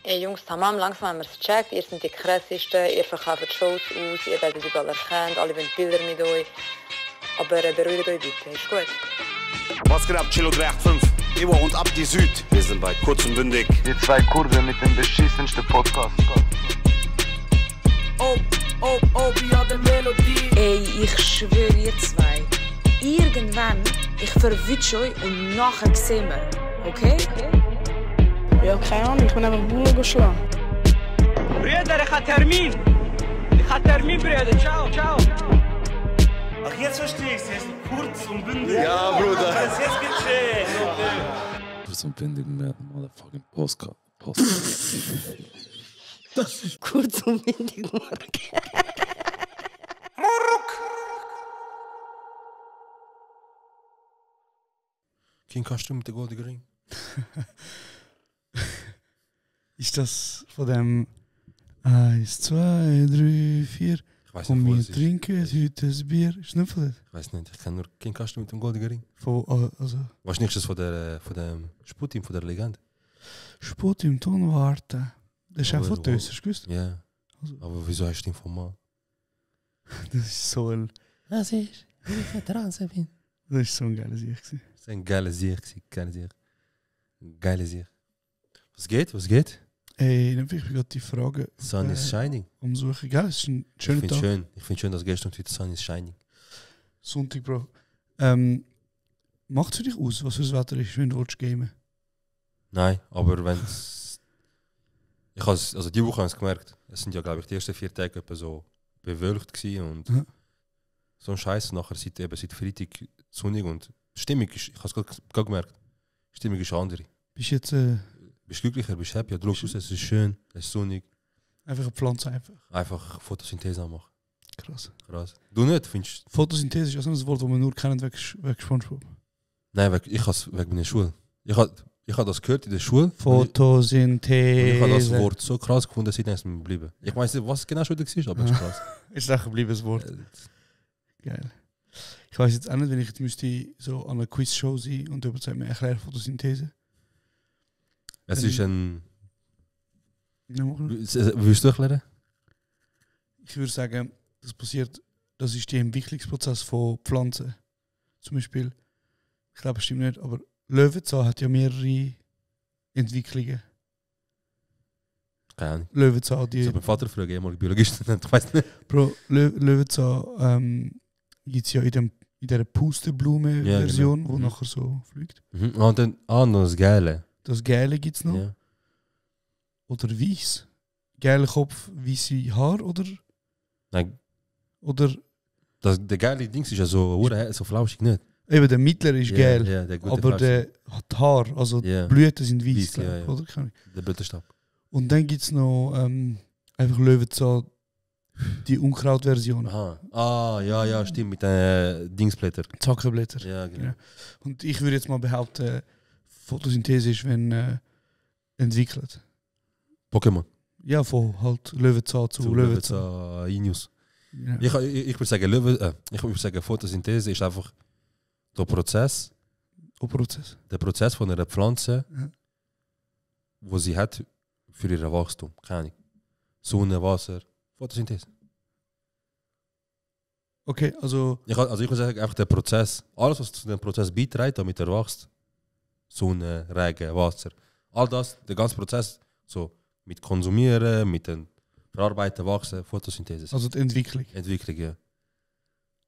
Ey Jungs, tamam, langsam haben wir es gecheckt. Ihr seid die krassesten, ihr verkauft Shows aus, ihr werdet überall erkannt, alle wollen Bilder mit euch. Aber beruhigt euch bitte, ist gut. Was geht ab, Chilo 385? Ewa und Abdi Süd. Wir sind bei Kurz und Bündig. Die zwei Kurven mit dem beschissensten Podcast. wie hat der Melodie. Ey, ich schwöre ihr zwei. Irgendwann, ich verwünsche euch und nachher sehen wir. Okay? Ja, keine Ahnung, ich bin einfach Bullen geschlagen. Brüder, ich habe Termin. Brüder. Ciao. Ach, jetzt verstehe ich es. Jetzt kurz und bündig. Ja, Bruder. Jetzt gecheckt. Kurz und bündig mit motherfucking Postcard. Kurz und windig, Mark. King kannst du mit der Golden Ring? Ist das von dem 1, 2, 3, 4? Ich weiß Und nicht, wo wir es ist. trinken heute ein Bier. Ist nicht von Ich weiß nicht, ich kenne nur King kannst du mit dem Golden Ring. also Wahrscheinlich ist das von dem Sputin, von der Legende. Sport im Ton warten. Das ist auch Aber von wo- Tös, hast du gewusst? Ja. Also. Aber wieso hast du den Format? Das ist so ein... Das ist, wenn ich vertrauen bin. Das ist so ein geiles Ich gewesen. Das ist ein geiler Sieg. Geiler Sieg. Was geht? Ey, ich bin gerade die Frage Sun is shining. umsuchen. Gell, es ist ein Ich schöner finde Tag. schön, dass gestern und heute Sun is shining. Sonntag, Bro. Macht es für dich aus, was für das Wetter ist, wenn du willst gamen? Nein, aber wenn es... Also die Woche habe ich es gemerkt. Es sind ja, glaube ich, die ersten 4 Tage etwa so bewölkt gewesen und Ja. so ein Scheiß. Nachher seit Freitag sonnig und die Stimmung ist, ich habe es gerade gemerkt, die Stimmung ist andere. Bist du jetzt Bist glücklicher, bist happy, du schaust raus, es ist schön, es ist sonnig. einfach eine Pflanze? Einfach Photosynthese anmachen. Krass. Krass. Du nicht, findest Photosynthese ist auch so ein Wort, das man nur kennt wegen Spongebob. Nein, ich habe es wegen meiner Schule. Ich habe das gehört in der Schule. Und ich habe das Photosynthese. Wort so krass gefunden, dass ich es mir geblieben. Ich weiß nicht, was es genau schon wieder war, aber es ist krass. Ist auch ein gebliebenes Wort. Geil. Ich weiß jetzt auch nicht, wenn ich jetzt müsste so an einer Quizshow sein und jemand sagt mir, erkläre Photosynthese. Es ist ein... Ja, mach nur. Willst du erklären? Ich würde sagen, das ist der Entwicklungsprozess von Pflanzen. Zum Beispiel, ich glaube, es stimmt nicht, aber Löwenzahn hat ja mehrere Entwicklungen. Keine Ahnung. Löwenzahn, Ich die... habe meinen Vater früher ehemaliger Biologist genannt, ich weiß nicht. Bro, Löwenzahn gibt es ja in dieser Pusteblume-Version, Ja, genau. wo Mhm. nachher so fliegt. Und dann noch das Geile. Das Gelbe gibt es noch. Ja. Oder weiß. Gelber Kopf, weiße Haar Nein, oder der geile Dings ist ja so flauschig nicht. eben der mittlere ist gelb, Ja, der gute aber der hat Haar, also Ja. die Blüten sind weiß, Weiss, glaub ja, ich, ja. oder? Keine Ahnung. Der Blätterstab. Und dann gibt es noch einfach Löwenzahn, die Unkrautversion. Aha. Ja, stimmt, mit den Dingsblättern. Zackenblätter. Ja, genau. Ja. Und ich würde jetzt mal behaupten, Photosynthese ist, wenn entwickelt. Pokémon. Ja, von halt Löwenzahn zu Löwenzahn. Löwenzahn Inius. Ja. Ich würde sagen, ich würde sagen, Photosynthese ist einfach der Prozess Prozess. von einer Pflanze, Ja. wo sie hat für ihr Wachstum. Keine Ahnung. Sonne, Wasser, Photosynthese. Okay, also Ich würde sagen, einfach der Prozess, alles was zu dem Prozess beiträgt, damit er wächst, Sonne, Regen, Wasser, all das, der ganze Prozess, so mit Konsumieren, mit den Verarbeiten, Wachsen, Photosynthese. die Entwicklung. Entwicklung, ja.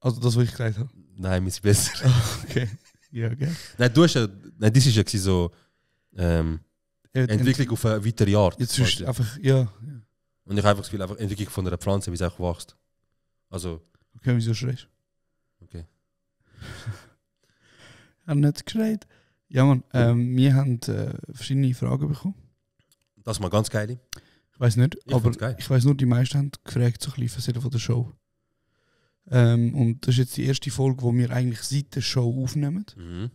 Also das, was ich gesagt habe. Nein, mir ist besser. Okay. Ja, geil. Nein, das ist ja gewesen so Entwicklung auf ein weiteres Jahr. Jetzt ist einfach, ja. Und ich habe einfach das Gefühl, einfach Entwicklung von einer Pflanze, wie sie auch wächst. Also, Okay, wieso schreist okay. du? Haben nicht geschreit. Ja, Mann, wir haben verschiedene Fragen bekommen. Das ist mal ganz geil. Ich weiß nicht, Ich aber find's geil. ich weiß nur, die meisten haben gefragt, so ein bisschen erzählen von der Show. Und das ist jetzt die erste Folge, die wir eigentlich seit der Show aufnehmen. Mhm.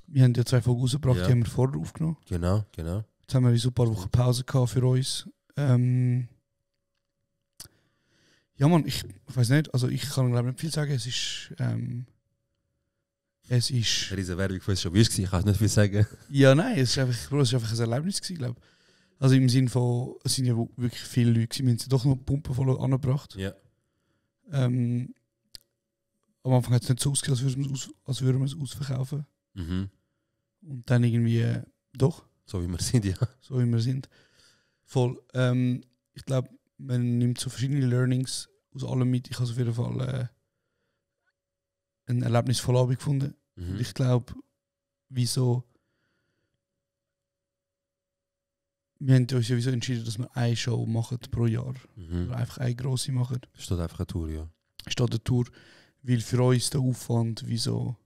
Wir haben ja 2 Folgen rausgebracht, Ja. die haben wir vorher aufgenommen. Genau. Jetzt haben wir so ein paar Wochen Pause gehabt für uns. Ja, Mann, ich weiß nicht, also ich kann glaube nicht viel sagen. Es ist Riesen Werbung für uns schon. Wie war es? Ich kann nicht viel sagen. ja, nein, es ist einfach ein Erlebnis gewesen, glaube ich. Also im Sinne von, es sind ja wirklich viele Leute gewesen, wir haben sie doch noch Pumpen voll angebracht. Ja. Am Anfang hat es nicht so ausgesehen, als würden wir es ausverkaufen. Mhm. Und dann irgendwie doch, So wie wir sind, ja. so wie wir sind. Voll. Ich glaube, man nimmt so verschiedene Learnings aus allem mit. Ich habe auf jeden Fall ein erlebnisvoller Abend gefunden. Mhm. Und ich glaube, wieso. Wir haben uns ja wieso entschieden, dass wir eine Show machen pro Jahr. Mhm. Oder einfach eine grosse machen. Steht einfach eine Tour, ja. Statt der Tour. Weil für uns der Aufwand wieso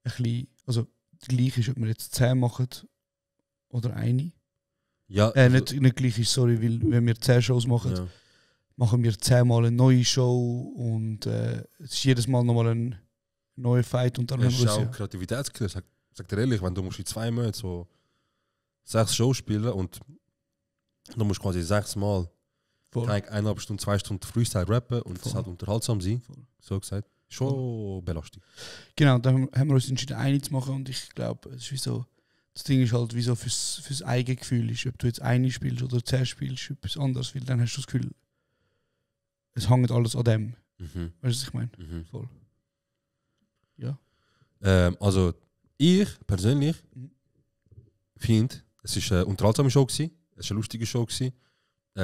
ein bisschen. Also gleich ist, ob wir jetzt 10 machen oder eine. Ja, Nicht gleich ist, sorry, weil wenn wir 10 Shows machen, ja. machen wir 10 Mal eine neue Show und es ist jedes Mal nochmal ein neuer Fight und dann Es haben ist wir auch ja. Kreativitätskiller. Sag dir ehrlich, wenn du musst in 2 Monaten so 6 Shows spielen und du musst quasi 6 Mal Voll. 1,5 Stunden, 2 Stunden Freestyle rappen und Voll. es halt unterhaltsam sein. Voll. So gesagt. Schon belastet. Genau, dann haben wir uns entschieden, eine zu machen und ich glaube, es ist wie so, das Ding ist halt, wie so fürs Eigengefühl ist, ob du jetzt eine spielst oder 10 spielst, etwas anderes, weil dann hast du das Gefühl, es hängt alles an dem. Mhm. Weißt du, was ich meine? Mhm. Voll. Ja. Also ich persönlich Mhm. finde, es ist eine unterhaltsame Show gewesen, es ist eine lustige Show gewesen. Ich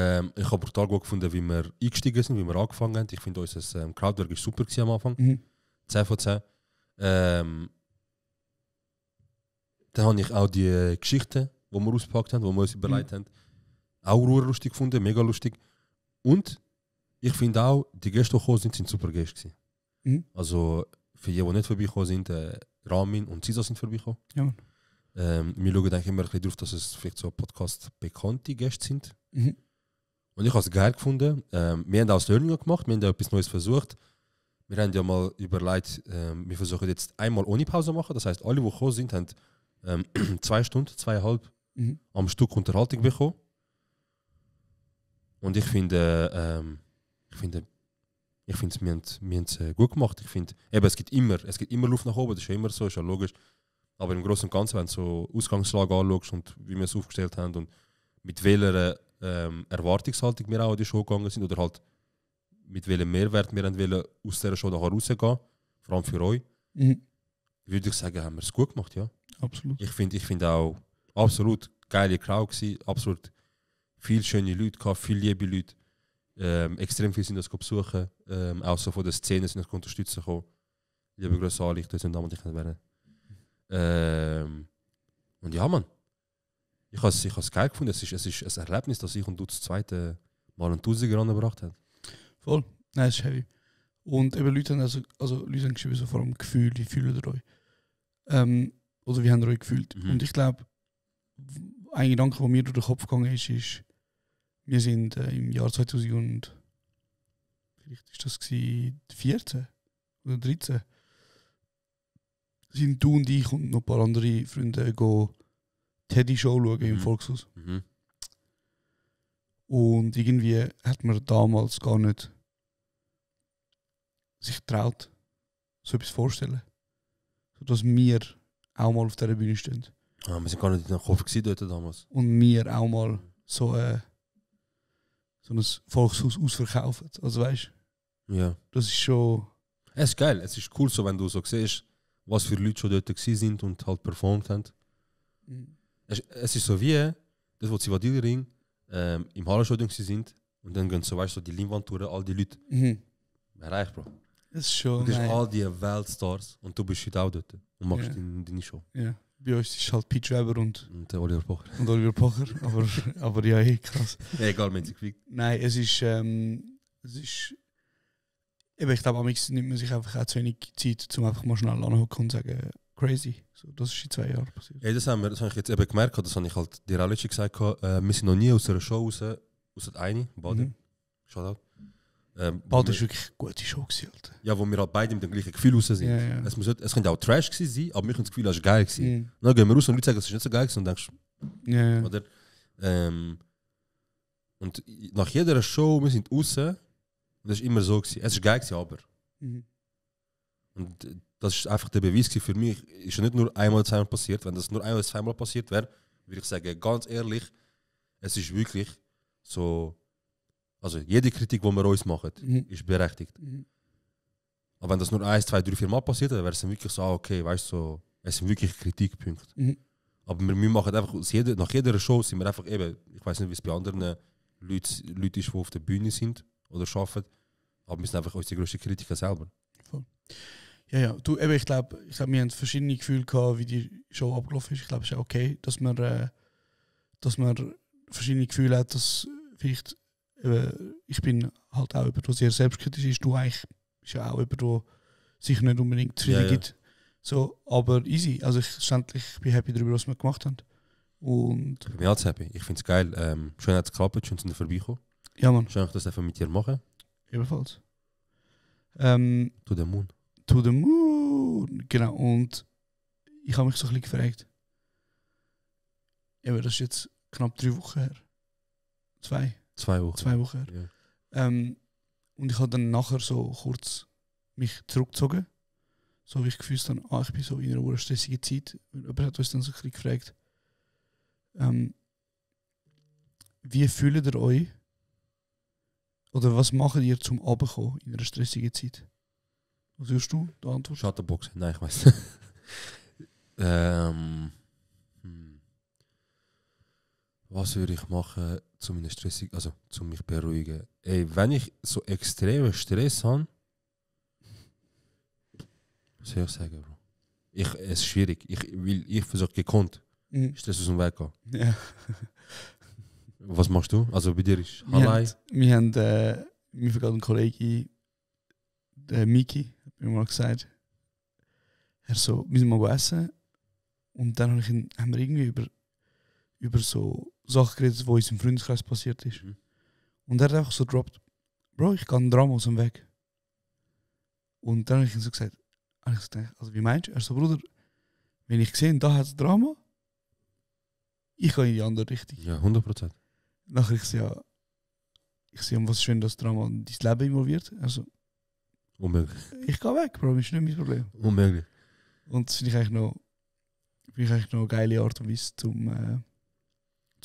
habe brutal gut gefunden, wie wir eingestiegen sind, wie wir angefangen haben. Ich finde unser Crowdwork ist super gewesen am Anfang. Mhm. 10 von 10. Dann habe ich auch die Geschichten, die wir ausgepackt haben, die wir uns überlegt haben, auch lustig gefunden, mega lustig. Und ich finde auch, die Gäste, die gekommen sind, sind super Gäste gewesen. Mhm. Also für die nicht vorbeigekommen sind, Ramin und Cisa sind vorbeigekommen. Ja, Mann. Wir schauen eigentlich immer ein bisschen darauf, dass es vielleicht so Podcast bekannte Gäste sind. Mhm. Und ich habe es geil gefunden. Wir haben auch das Learning gemacht, wir haben auch etwas Neues versucht. Wir haben ja mal überlegt, wir versuchen jetzt einmal ohne Pause machen. Das heißt, alle, die gekommen sind, haben 2 Stunden, 2,5 Mhm. am Stück Unterhaltung bekommen. Und ich finde, wir haben es gut gemacht. Ich finde, eben, es gibt immer Luft nach oben, das ist ja immer so, ist ja logisch. Aber im Großen und Ganzen, wenn du so Ausgangslage anschaust und wie wir es aufgestellt haben und mit welcher Erwartungshaltung wir auch an die Show gegangen sind oder halt mit welchem Mehrwert wir wollen aus dieser Show nachher rausgehen, vor allem für euch, Mhm. würde ich sagen, haben wir es gut gemacht, ja. Absolut. Ich finde auch absolut geile Crowd gewesen, absolut viele schöne Leute gehabt, viele liebe Leute. Extrem viele sind das besuchen, auch so von der Szene sind das unterstützen gekommen. Liebe Grüße an, ich tue es nicht namentlich nicht werden. Und ja, Mann. Ich habe es geil gefunden. Es ist ein Erlebnis, dass ich und du das zweite Mal einen 1000er angebracht haben. Voll. Nein, es ist heavy. Und eben Leute haben, Leute haben geschrieben, so vor allem Gefühl, wie fühlt ihr euch? Oder wie habt ihr euch gefühlt? Mhm. Und ich glaube, ein Gedanke, der mir durch den Kopf gegangen ist, wir sind im Jahr 2000, vielleicht ist das 14 oder 13, sind du und ich und noch ein paar andere Freunde Teddy-Show schauen im Mhm. Volkshaus. Mhm. Und irgendwie hat man damals gar nicht sich getraut, so etwas vorstellen. So, dass wir auch mal auf dieser Bühne stehen. Ah, wir sind gar nicht in den Kopf gewesen dort damals. Und wir auch mal so ein Volkshaus ausverkaufen. Also weißt du, Ja. das ist schon. Es ist geil. Es ist cool, so, wenn du so siehst, was für Leute schon dort gewesen sind und halt performt haben. Es ist so wie, das, wo Zivadil-Ring im Hallenstadion sind und dann gehen so, weißt du, so die Leinwandtouren, all die Leute. Wer reicht, Bro? Das ist schon. Du bist nein. all die Weltstars und du bist heute auch dort und machst Ja. deine Show. Ja. Bei uns ist halt Pete Weber und Und Oliver Pocher. Oliver Pocher. aber ja, krass. Ja, egal, wenn sie gefickt. Nein, es ist. Eben, ich glaube, am liebsten nimmt man sich einfach auch zu wenig Zeit, um einfach mal schnell anhocken und sagen, crazy. So, das ist in 2 Jahren passiert. Ja, das habe ich jetzt eben gemerkt, das habe ich halt dir auch letztens gesagt, wir sind noch nie aus einer Show raus, außer eine, Baden. Mhm. Shoutout. Baden wo war wir- wirklich eine gute Show gewesen, Alter. Ja, wo wir halt beide mit dem gleichen Gefühl raus sind. Ja, ja. Es könnte auch Trash gewesen sein, aber wir haben das Gefühl, es war geil gewesen. Mhm. Und dann gehen wir raus und Leute sagen, es ist nicht so geil gewesen und denkst, Ja, ja. oder? Und nach jeder Show, wir sind raus, und das war immer so gewesen. Es war geil gewesen, aber. Mhm. Und das ist einfach der Beweis gewesen für mich. Ist ja nicht nur einmal, zweimal passiert. Wenn das nur einmal, zweimal passiert wäre, würde ich sagen, ganz ehrlich, es ist wirklich so, also jede Kritik, die wir uns machen, ist berechtigt. Aber wenn das nur 1, 2, 3, 4 Mal passiert, dann wäre es wirklich so, okay, weißt du, so, es sind wirklich Kritikpunkte. Aber wir machen einfach, nach jeder Show sind wir einfach eben, ich weiß nicht, wie es bei anderen Leuten ist, die auf der Bühne sind oder arbeiten, aber wir sind einfach unsere grössten Kritiker selber. Voll. Ja. Du, eben, ich glaube, wir haben verschiedene Gefühle gehabt, wie die Show abgelaufen ist. Ich glaube, es ist auch okay, dass man verschiedene Gefühle hat, dass vielleicht, ich bin halt auch jemand, der sehr selbstkritisch ist. Du eigentlich bist ja auch jemand, der sich nicht unbedingt zufrieden gibt. So, aber easy. Also ich bin happy darüber, was wir gemacht haben. Und Ich bin auch happy. Ich finde es geil. Schön hat es geklappt, schön sind wir vorbeigekommen. ja, Mann, Schön, dass ich das einfach mit dir machen. ebenfalls. To the moon. To the moon. Genau. Und ich habe mich so ein bisschen gefragt. Eben, das ist jetzt knapp 3 Wochen her. 2 2 Wochen. Wochen her. Ja. Und ich habe dann nachher so kurz mich zurückgezogen. So wie ich gefühlt habe, ich bin so in einer stressigen Zeit. Jemand hat uns dann so ein bisschen gefragt, wie fühlt ihr euch? Oder was macht ihr zum Runterkommen in einer stressigen Zeit? Was würdest du da antworten? Shutterbox. Nein, ich weiß nicht. Was würde ich machen, um meine Stressig, also um mich beruhigen? Ey, wenn ich so extremen Stress habe, was soll ich sagen, Bro? Es ist schwierig. Ich versuche gekonnt Stress aus dem Weg gehen. Ja. Was machst du? Also bei dir ist Halai. Wir haben mir gerade ein Kollege, der Miki, hat mir mal gesagt, er so, wir sind mal essen und dann haben wir irgendwie über so Sachen geredet, die uns im Freundeskreis passiert ist. Und er hat einfach so gedroppt, Bro, ich kann ein Drama aus dem Weg. Und dann habe ich ihm so gesagt, also wie meinst du? Er so, Bruder, wenn ich sehe, da hat es Drama, ich gehe in die andere Richtung. Ja, 100%. Nachher ich sehe, was schön, dass Drama in dein Leben involviert. Also, Unmöglich. ich gehe weg, Bro, das ist nicht mein Problem. Unmöglich. Und das finde ich eigentlich noch eine geile Art und Weise, zum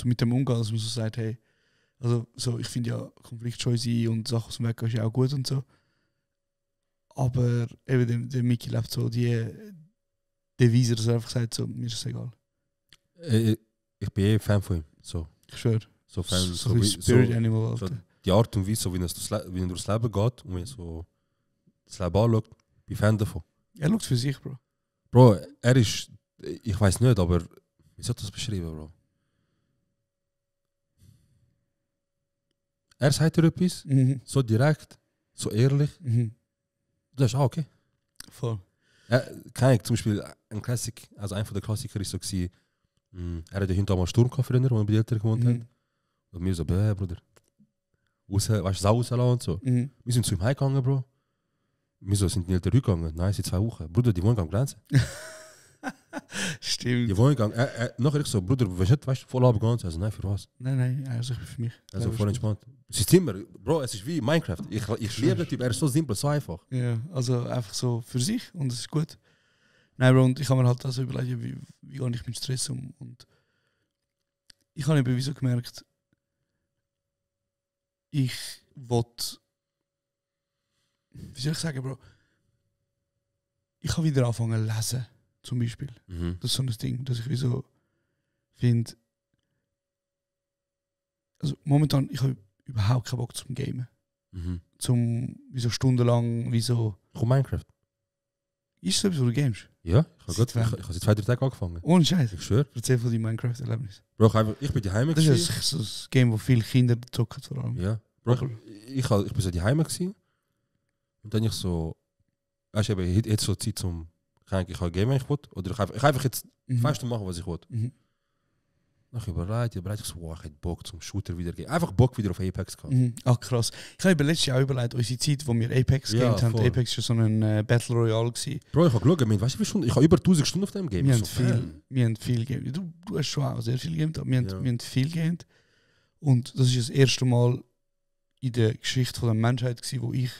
mit dem umgehen, dass man so sagt, hey, also so, ich finde ja Konfliktscheu sein und Sachen aus dem Weg gehen ist ja auch gut und so. Aber eben der Mickey lebt so die Devise, dass er einfach sagt, so, mir ist es egal. Ich bin Fan von ihm. So. Ich schwöre. So Fan. So ein Spirit Animal, so Alter. die Art und Weise, so wie er durchs Leben geht und wie er so das Leben anschaut, bin Fan davon. Er schaut für sich, Bro. Bro, er ist, ich weiß nicht, aber wie soll ich das beschreiben, Bro? Er sagt dir etwas, so direkt, so ehrlich. Das ist auch okay. Voll. Zum Beispiel ein Klassik, also einer der Klassiker ist so gewesen, er hatte hinter einmal Sturm gehabt früher, wo er bei den Eltern gewohnt hat. Und wir so, Bruder, weißt du, Sau rauslassen und so. Wir sind zu ihm heimgegangen, Bro. Wir so, sind die Eltern rückgegangen? Nein, seit 2 Wochen. Bruder, die wohnen am Grenzen. Stimmt. Die wohnen nachher ich so, Bruder, weißt du, voll abgegangen? Also nein, für was? Nein, also für mich. Also voll entspannt. Es ist immer, Bro, es ist wie Minecraft. Ich liebe den Typ, er ist so simpel, so einfach. Ja, also einfach so für sich und es ist gut. Nein, Bro, und ich habe mir halt also überlegt, wie gehe ich mit Stress um. Und ich habe eben wieso gemerkt, ich wollte, wie soll ich sagen, Bro, ich habe wieder angefangen zu lesen, zum Beispiel. Das ist so ein Ding, dass ich wieso finde, also momentan, ich habe überhaupt keinen Bock zum Gamen. Wieso stundenlang, wieso... Komm, Minecraft. Ist das etwas, wo du gamest? Ja, ich habe seit 2-3 Tagen angefangen. Ohne Scheiß. Ich schwöre. Erzähl von deinem Minecraft-Erlebnis. Bro, ich bin daheim Das gewesen. ist so ein Game, wo viele Kinder zocken vor allem. Ja. Bro, ich bin so daheim gewesen. Und dann ich so... Weißt du, ich hätte so Zeit zum... Ich kann Game, wenn ich will. Oder ich einfach jetzt fest machen, was ich will. Dann überlegt, ich so, wow, ich hätte Bock zum Shooter wieder gehen. Einfach Bock wieder auf Apex gehabt. Ach krass. Ich habe letztes Jahr auch überlegt, unsere Zeit, wo wir Apex gegamed haben. voll. Apex war so ein Battle Royale gewesen. Bro, ich habe geschaut, weißt du wie Stunden? Ich habe über 1000 Stunden auf dem Game. Wir haben viel gegamed. Du hast schon auch sehr viel gegamed, aber wir haben viel gegamed. Und das ist das erste Mal in der Geschichte der Menschheit gewesen, wo ich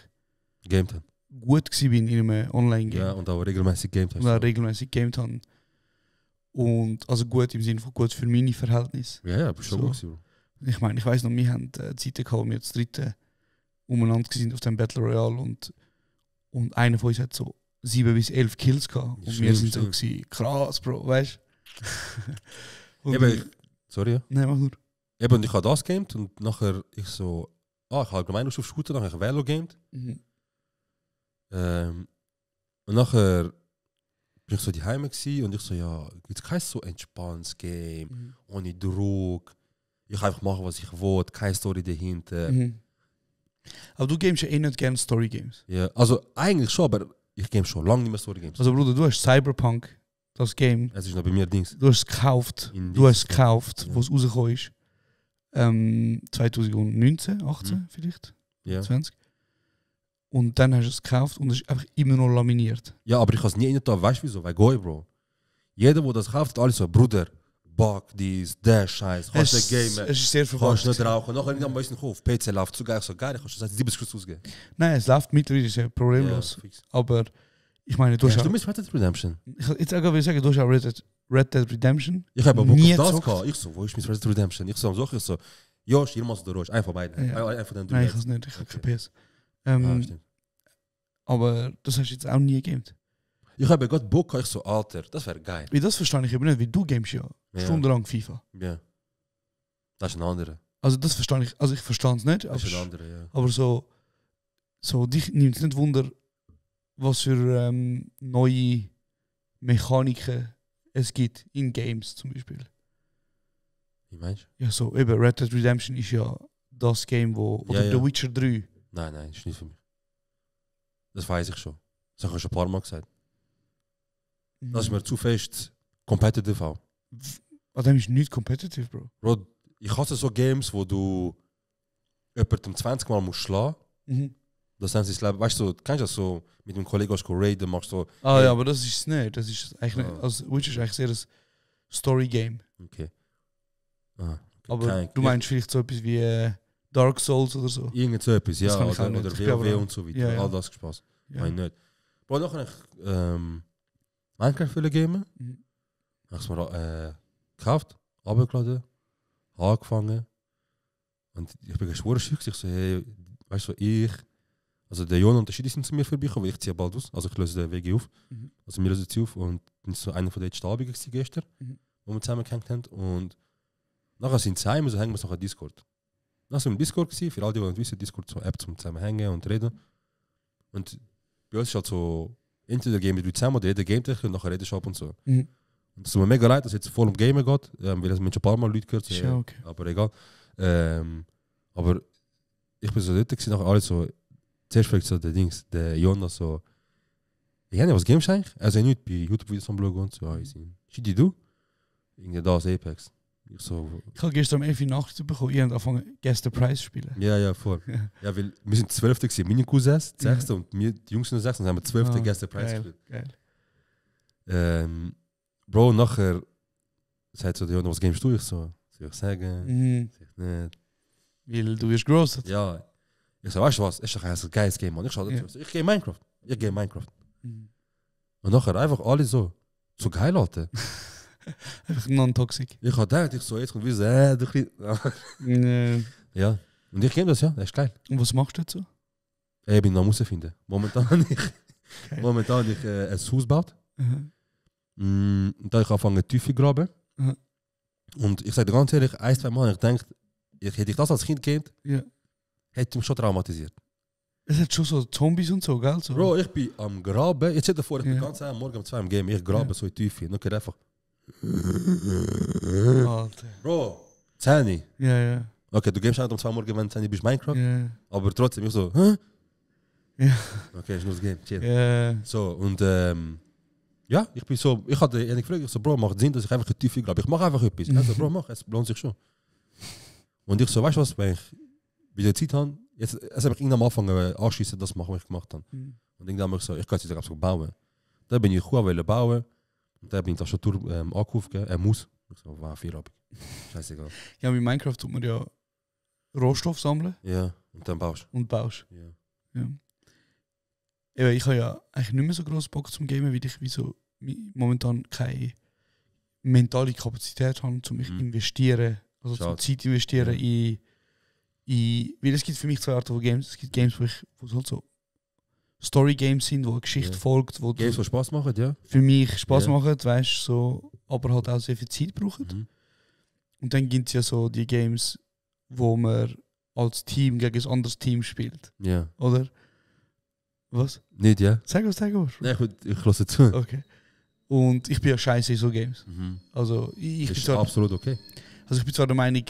Gamed habe. gut war in einem Online-Game. Ja, und auch regelmäßig gamed hast. Und auch regelmäßig gegamed habe. Und also gut im Sinne von gut für meine Verhältnisse. Ja, bist schon So. gut gewesen, Bro. Ich meine, ich weiss noch, wir haben Zeiten gehabt, wo wir das dritte umeinander sind auf dem Battle Royale und einer von uns hat so 7 bis 11 Kills gehabt. Und wir sind so gewesen, krass, Bro, weißt du? Sorry, ja. Nein, mach nur. Eben, und ich habe das gamed und nachher ich so, ich habe allgemein auf Shooter, nachher ich Velo gamed. Mhm. Und nachher bin ich so die Heime gsi und ich so, ja, jetzt kein so entspanntes Game, ohne Druck. Ich einfach machen, was ich will, keine Story dahinter. Mhm. Aber du gamest ja eh nicht gerne Story-Games. Ja, also eigentlich schon, aber ich game schon lange nicht mehr Story-Games. Also Bruder, du hast Cyberpunk, das Game, Es ist noch bei mir Dings. du hast es gekauft, wo es rausgekommen ist. 2019, 18 vielleicht, Ja. 20. Und dann hast du es gekauft und es ist einfach immer noch laminiert. Ja, aber ich habe es nie da, weißt du wieso? Weil Goy, Bro. Jeder, der das kauft, hat alles so, Bruder, Bug, dies, der Scheiß, kannst du gamen, Es ist sehr kannst verwacht. nicht rauchen. Nachher nicht am meisten auf PC läuft so geil, ich kannst du seit 70 Schuss ausgeben. Nein, es läuft mittlerweile sehr problemlos. Ja, fix. Aber ich meine, du hast Hast auch, du mit Red Dead Redemption? ich jetzt auch sagen, du hast auch Red Dead Redemption. Ich habe aber Bock Nie auf das gezockt. gehabt. Ich so, wo ist mit Red Dead Redemption? Ich so, ich so, Josh, hier machst du durch, ein von beiden. Ja. Ein von den Nein, ich kann es nicht, ich habe Okay. kein PS. Stimmt. Aber das hast du jetzt auch nie gegamed. Ich habe gerade Bock, ich so, Alter, das wäre geil. Wie das verstehe ich eben nicht, wie du gamest ja Ja. stundenlang FIFA. Ja. Das ist ein anderer. Also das verstehe ich, also ich verstehe es nicht, Das ist ein anderer, ja. aber so dich nimmt es nicht Wunder, was für neue Mechaniken es gibt in Games zum Beispiel. Wie meinst du? Ja, so eben Red Dead Redemption ist ja das Game, oder Ja. The Witcher 3. Nein, das ist nicht für mich. Das weiß ich schon. Das habe ich schon ein paar Mal gesagt. Das ist mir zu fest competitive auch. Ah, dem ist nicht competitive, Bro. Bro, ich hasse so Games, wo du jemanden 20 Mal musst schlagen. Das heißt, ich glaube, weißt du, kennst du das so mit dem Kollegen aus raiden, machst du. Ah ja, aber das ist es nicht. Das ist eigentlich Ah. nicht. Also Witcher ist eigentlich sehr ein Story-Game. Okay. Ah, Aber kein- du meinst vielleicht so etwas wie Dark Souls oder so. Irgend so etwas, ja, Das kann ich auch oder nicht. Ich bin aber WoW auch- und so weiter. Ja, ja. All das Spaß. Ja. Nein, nicht. Bro, nachher habe ich Minecraft viele gamen. Mhm. Habe es mir gekauft, runtergeladen, angefangen. Und ich bin geschworen, ich so, hey, weißt du, also der Jon und der Schidi sind zu mir vorbeigekommen, weil ich ziehe bald aus. Also ich löse den WG auf. Mhm. Also wir lösen sie auf und dann ist so einer von den Stabungen gestern, Mhm. wo wir zusammen gehängt haben. Und nachher sind sie heim, so hängen wir nachher Discord. Nachher sind wir im Discord gewesen, für alle, die nicht wissen, Discord ist so eine App zum zusammen hängen und reden. Und bei uns ist halt so, entweder gehen wir zusammen oder jeder gamet und nachher reden wir ab und so. Mhm. Und es tut mir mega leid, dass es jetzt voll um Gamen geht, weil es mir schon ein paar Mal Leute gehört Ist ja okay. aber egal. Aber ich bin so dort gewesen, nachher alle so, zuerst fragt so der Jonas so, ja, was gamest du eigentlich? Also nicht bei YouTube-Videos am Blog und so, ja, ich sehe, Schidi, du? Irgendwie das, Apex. Ich so, Ich habe gestern um 11 Uhr Nacht bekommen, ihr habt angefangen, Guess the Prize zu spielen. ja, voll. Ja. Ja, weil wir sind 12. gewesen, meine Cousins, 6. und wir, die Jungs sind 6. und haben wir 12. Ah, Guess the Prize geil, gespielt. geil. Bro, nachher sagt so der Jonas, was gamest du? Ich so, soll ich sagen? Mhm. Soll ich nicht? Weil du wirst gerostet. Ja. Ich so, weißt du was? Ist doch ein geiles Game, Mann. Ich schaue dazu. Ich gehe Minecraft. Mhm. Und nachher einfach alle so geil, Alter. Einfach non-toxic. Ich habe gedacht, ich so, jetzt kommt wie so, du klein. Ja. Und ich game das, ja. Das ist geil. Und was machst du dazu? Ich bin noch herausfinden. Momentan habe ich ein Haus gebaut. Mhm. Und dann habe ich angefangen, Tiefe zu graben. Mhm. Und ich sage dir ganz ehrlich, 1-2 Mal, ich denke, hätte ich das als Kind gekannt, Ja. hätte mich schon traumatisiert. Es hat schon so Zombies und so, gell? So. Bro, ich bin am Graben. Jetzt stell dir vor, ich bin Ja. ganz morgen um 2 am Game. Ich grabe Ja. so in die Tiefe. Und dann geht einfach. Alter. Bro, 10. Ja. Okay, du gehst halt um 2 morgen, wenn 10 bist Minecraft. Ja. Aber trotzdem, ich so, hä? Ja. Okay, ist nur das Game. Chill. Ja. So, und ja, ich bin so, ich hatte ehrlich gefragt, ich so, Bro, macht Sinn, dass ich einfach in die Tiefe grabe. Ich mache einfach etwas. Also, Bro, mach, es lohnt sich schon. Und ich so, weißt du was, wenn ich wieder Zeit habe, jetzt habe ich irgendwann am Anfang anschießen, das machen, was ich gemacht habe. Mhm. Und irgendwann habe ich so, ich kann jetzt wieder bauen. Dann bin ich gut bauen. Und dann bin ich Tastatur angekauft, muss. Ich so, war 4 ab. Scheißegal. Ja, mit Minecraft tut man ja Rohstoff sammeln Ja, und dann baust und baust. du. Ja. Ja. Eben, ich habe ja eigentlich nicht mehr so groß Bock zum Gamen, weil ich wie so momentan keine mentale Kapazität habe, um mich investieren Also zum Schade. Zeit investieren in weil es gibt für mich zwei Arten von Games. Es gibt Games, wo es halt so Story-Games sind, wo eine Geschichte folgt, wo Games, die Spaß machen, ja. für mich Spaß Ja. machen, weißt so, aber halt auch sehr viel Zeit brauchen. Mhm. Und dann gibt es ja so die Games, wo man als Team gegen ein anderes Team spielt, Ja. oder? Was? Nicht, ja? Sag was. Nein, ich höre zu. Okay. Und ich bin ja scheiße in so Games. Mhm. Also ich bin Das ist zwar, absolut okay. also ich bin zwar der Meinung,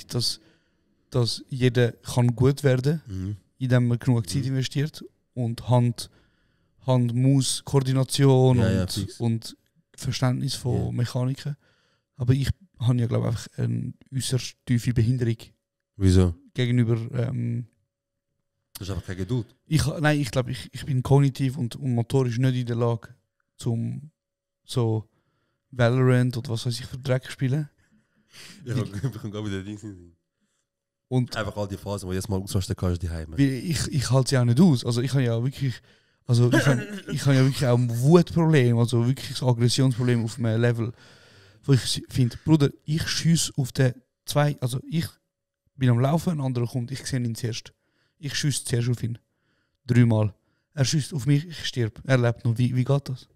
dass jeder kann gut werden, Mhm. indem man genug Zeit investiert und Hand, Maus, Koordination Ja, ja, und, fix. und Verständnis von Ja. Mechaniken. Aber ich habe ja, glaube ich, einfach eine äußerst tiefe Behinderung Wieso? gegenüber. Das ist einfach keine Geduld. Ich glaube, ich bin kognitiv und motorisch nicht in der Lage, zum so Valorant oder was weiß ich für Dreck zu spielen. Ich kann gar wieder Dings sehen. Und Einfach all die Phasen, wo du jetzt mal ausrasten kannst, die Heime. weil ich halte sie auch nicht aus. Also ich habe ja wirklich, also ich habe ja wirklich auch ein Wutproblem, also wirklich ein Aggressionsproblem auf einem Level, wo ich finde, Bruder, ich schiesse auf den zwei, also ich bin am Laufen, ein anderer kommt, ich sehe ihn zuerst. Ich schiesse zuerst auf ihn. 3 Mal. Er schießt auf mich, ich stirb. Er lebt noch. Wie geht das?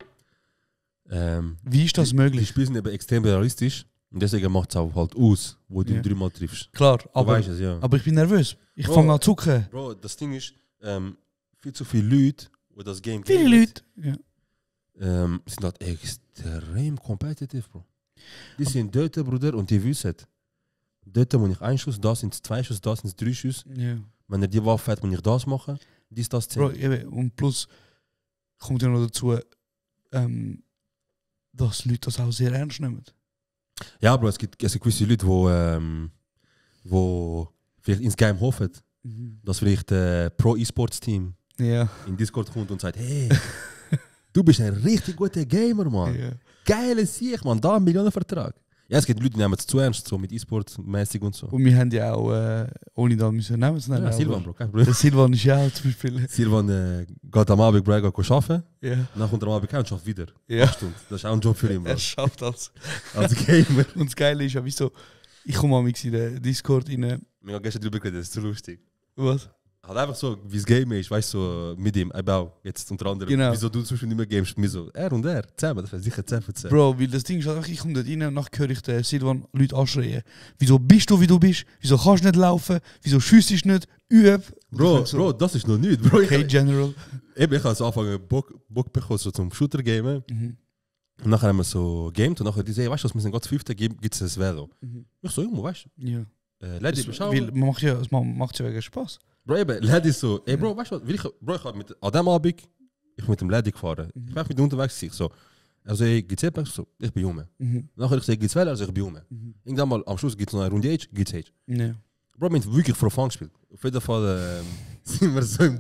Wie ist das Die möglich? Spiele sind eben extrem realistisch und deswegen macht es auch halt aus, wo du Ja. 3 Mal triffst. Klar, Du aber weißt es, ja. ich bin nervös. Ich Bro. fange an zu zucken. Bro, das Ding ist, viel zu viele Leute, die das Game Viele kennen, Leute. Ja. sind halt extrem competitive, Bro. Die sind dort, Bruder, und die wissen, dort muss ich 1 Schuss, da sind es 2 Schuss, da sind es 3 Schuss. Ja. Wenn er die Waffe hat, muss ich das machen. Dies, das, 10. Bro, eben, und plus kommt ja noch dazu, dass Leute das auch sehr ernst nehmen. Ja, Bro, es gibt gewisse Leute, die vielleicht ins Game hoffen, dass vielleicht ein Pro-E-Sports-Team Ja. in Discord kommt und sagt, hey, du bist ein richtig guter Gamer, Mann. Ja. Geile Sieg, Mann, da ein Millionenvertrag. Ja, es gibt Leute, die nehmen es zu ernst, so mit E-Sport-mäßig und so. Und wir haben ja auch, ohne da müssen Namen zu nennen, Ja, aber Silvan, Bro, kein Problem. der Silvan ist ja auch zum Beispiel. Silvan geht am Abend Bro, arbeiten, Ja. dann kommt er am Abend heim und schafft wieder. Ja. 8 Stunden. Das ist auch ein Job für ihn, Bro. Er schafft das. Als Gamer. Und das Geile ist ja, wieso, ich komme mal in den Discord rein. Wir haben gestern drüber geredet, das ist zu lustig. Was? Halt einfach so, wie es Game ist, weißt du, so mit ihm, jetzt unter anderem, Genau. wieso du zum Beispiel nicht mehr gamest, mir so, er und er, zusammen, das wäre sicher 10 von 10. Bro, weil das Ding ist einfach, ich komme dort rein und nachher höre ich den Silvan Leute anschreien. Wieso bist du, wie du bist? Wieso kannst du nicht laufen? Wieso schiessest du nicht? Üb. Bro, Bro, das ist noch nicht, Bro. Okay, General. Ich habe so angefangen, Bock bekommen, so zum Shooter-Gamen. Und nachher haben wir so gamed und nachher die sagen, weißt du was, wir sind gerade 5. gibt es ein Velo. Ich so, Junge, weißt Ja. du, Lady, beschau. Weil man macht ja wegen Spaß. Bro, eben, Lady so, ey Bro, weißt du was, ich habe an dem Abend, ich bin mit dem Lady gefahren. Ich bin mit ihm unterwegs, ich so, also gibt's etwas? So, ich bin Junge. Nachher ich sage, gibt's Velo? Also ich bin Junge. Irgendwann mal am Schluss gibt's noch eine Runde Age, gibt's Age. Ja. Bro, wir haben wirklich for fun gespielt. Auf jeden Fall sind wir so im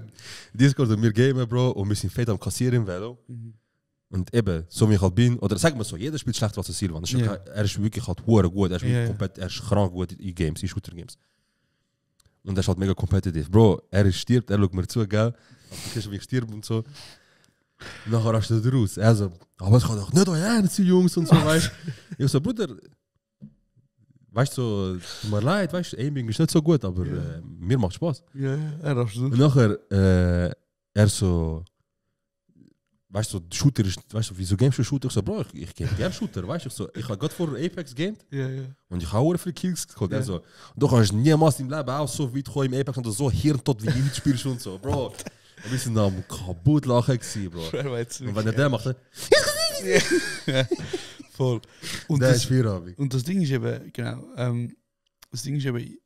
Discord und wir gamen, Bro, und wir sind fett am Kassieren im Velo. Und eben, so wie ich halt bin, oder sagen wir so, jeder spielt schlechter als der Silvan. Das ist Ja. Er ist wirklich halt hure gut, er ist, wirklich Ja, ja. komplett, er ist krank gut in Games, in Shooter-Games. Und er ist halt mega competitive. Bro, stirbt, er schaut mir zu, gell? Also, wie ich stirb und so. Nachher hast du da raus. Er so, aber es kann doch nicht euer Ernst sein, Jungs und so, weißt du. Ich so, Bruder, weißt du, so, tut mir leid, weißt du, Aiming ist nicht so gut, aber mir macht Spaß. Ja, er darfst du. Und nachher, er so, weißt du, Shooter ist, weißt du, wieso gamest du Shooter? Ich so, Bro, ich game gerne Shooter, weißt du, ich so, ich habe gerade vor Apex gamed Ja, ja. und ich habe auch viele Kills geholt. Ja. Er so, du kannst niemals im Leben auch so weit kommen im Apex und so hirntot wie ich spielst und so, Bro. Wir sind am kaputt lachen gewesen, Bro. Und wenn er der macht, Ja, voll. Und der das, ist Feierabend. und das Ding ist eben, genau, das Ding ist eben,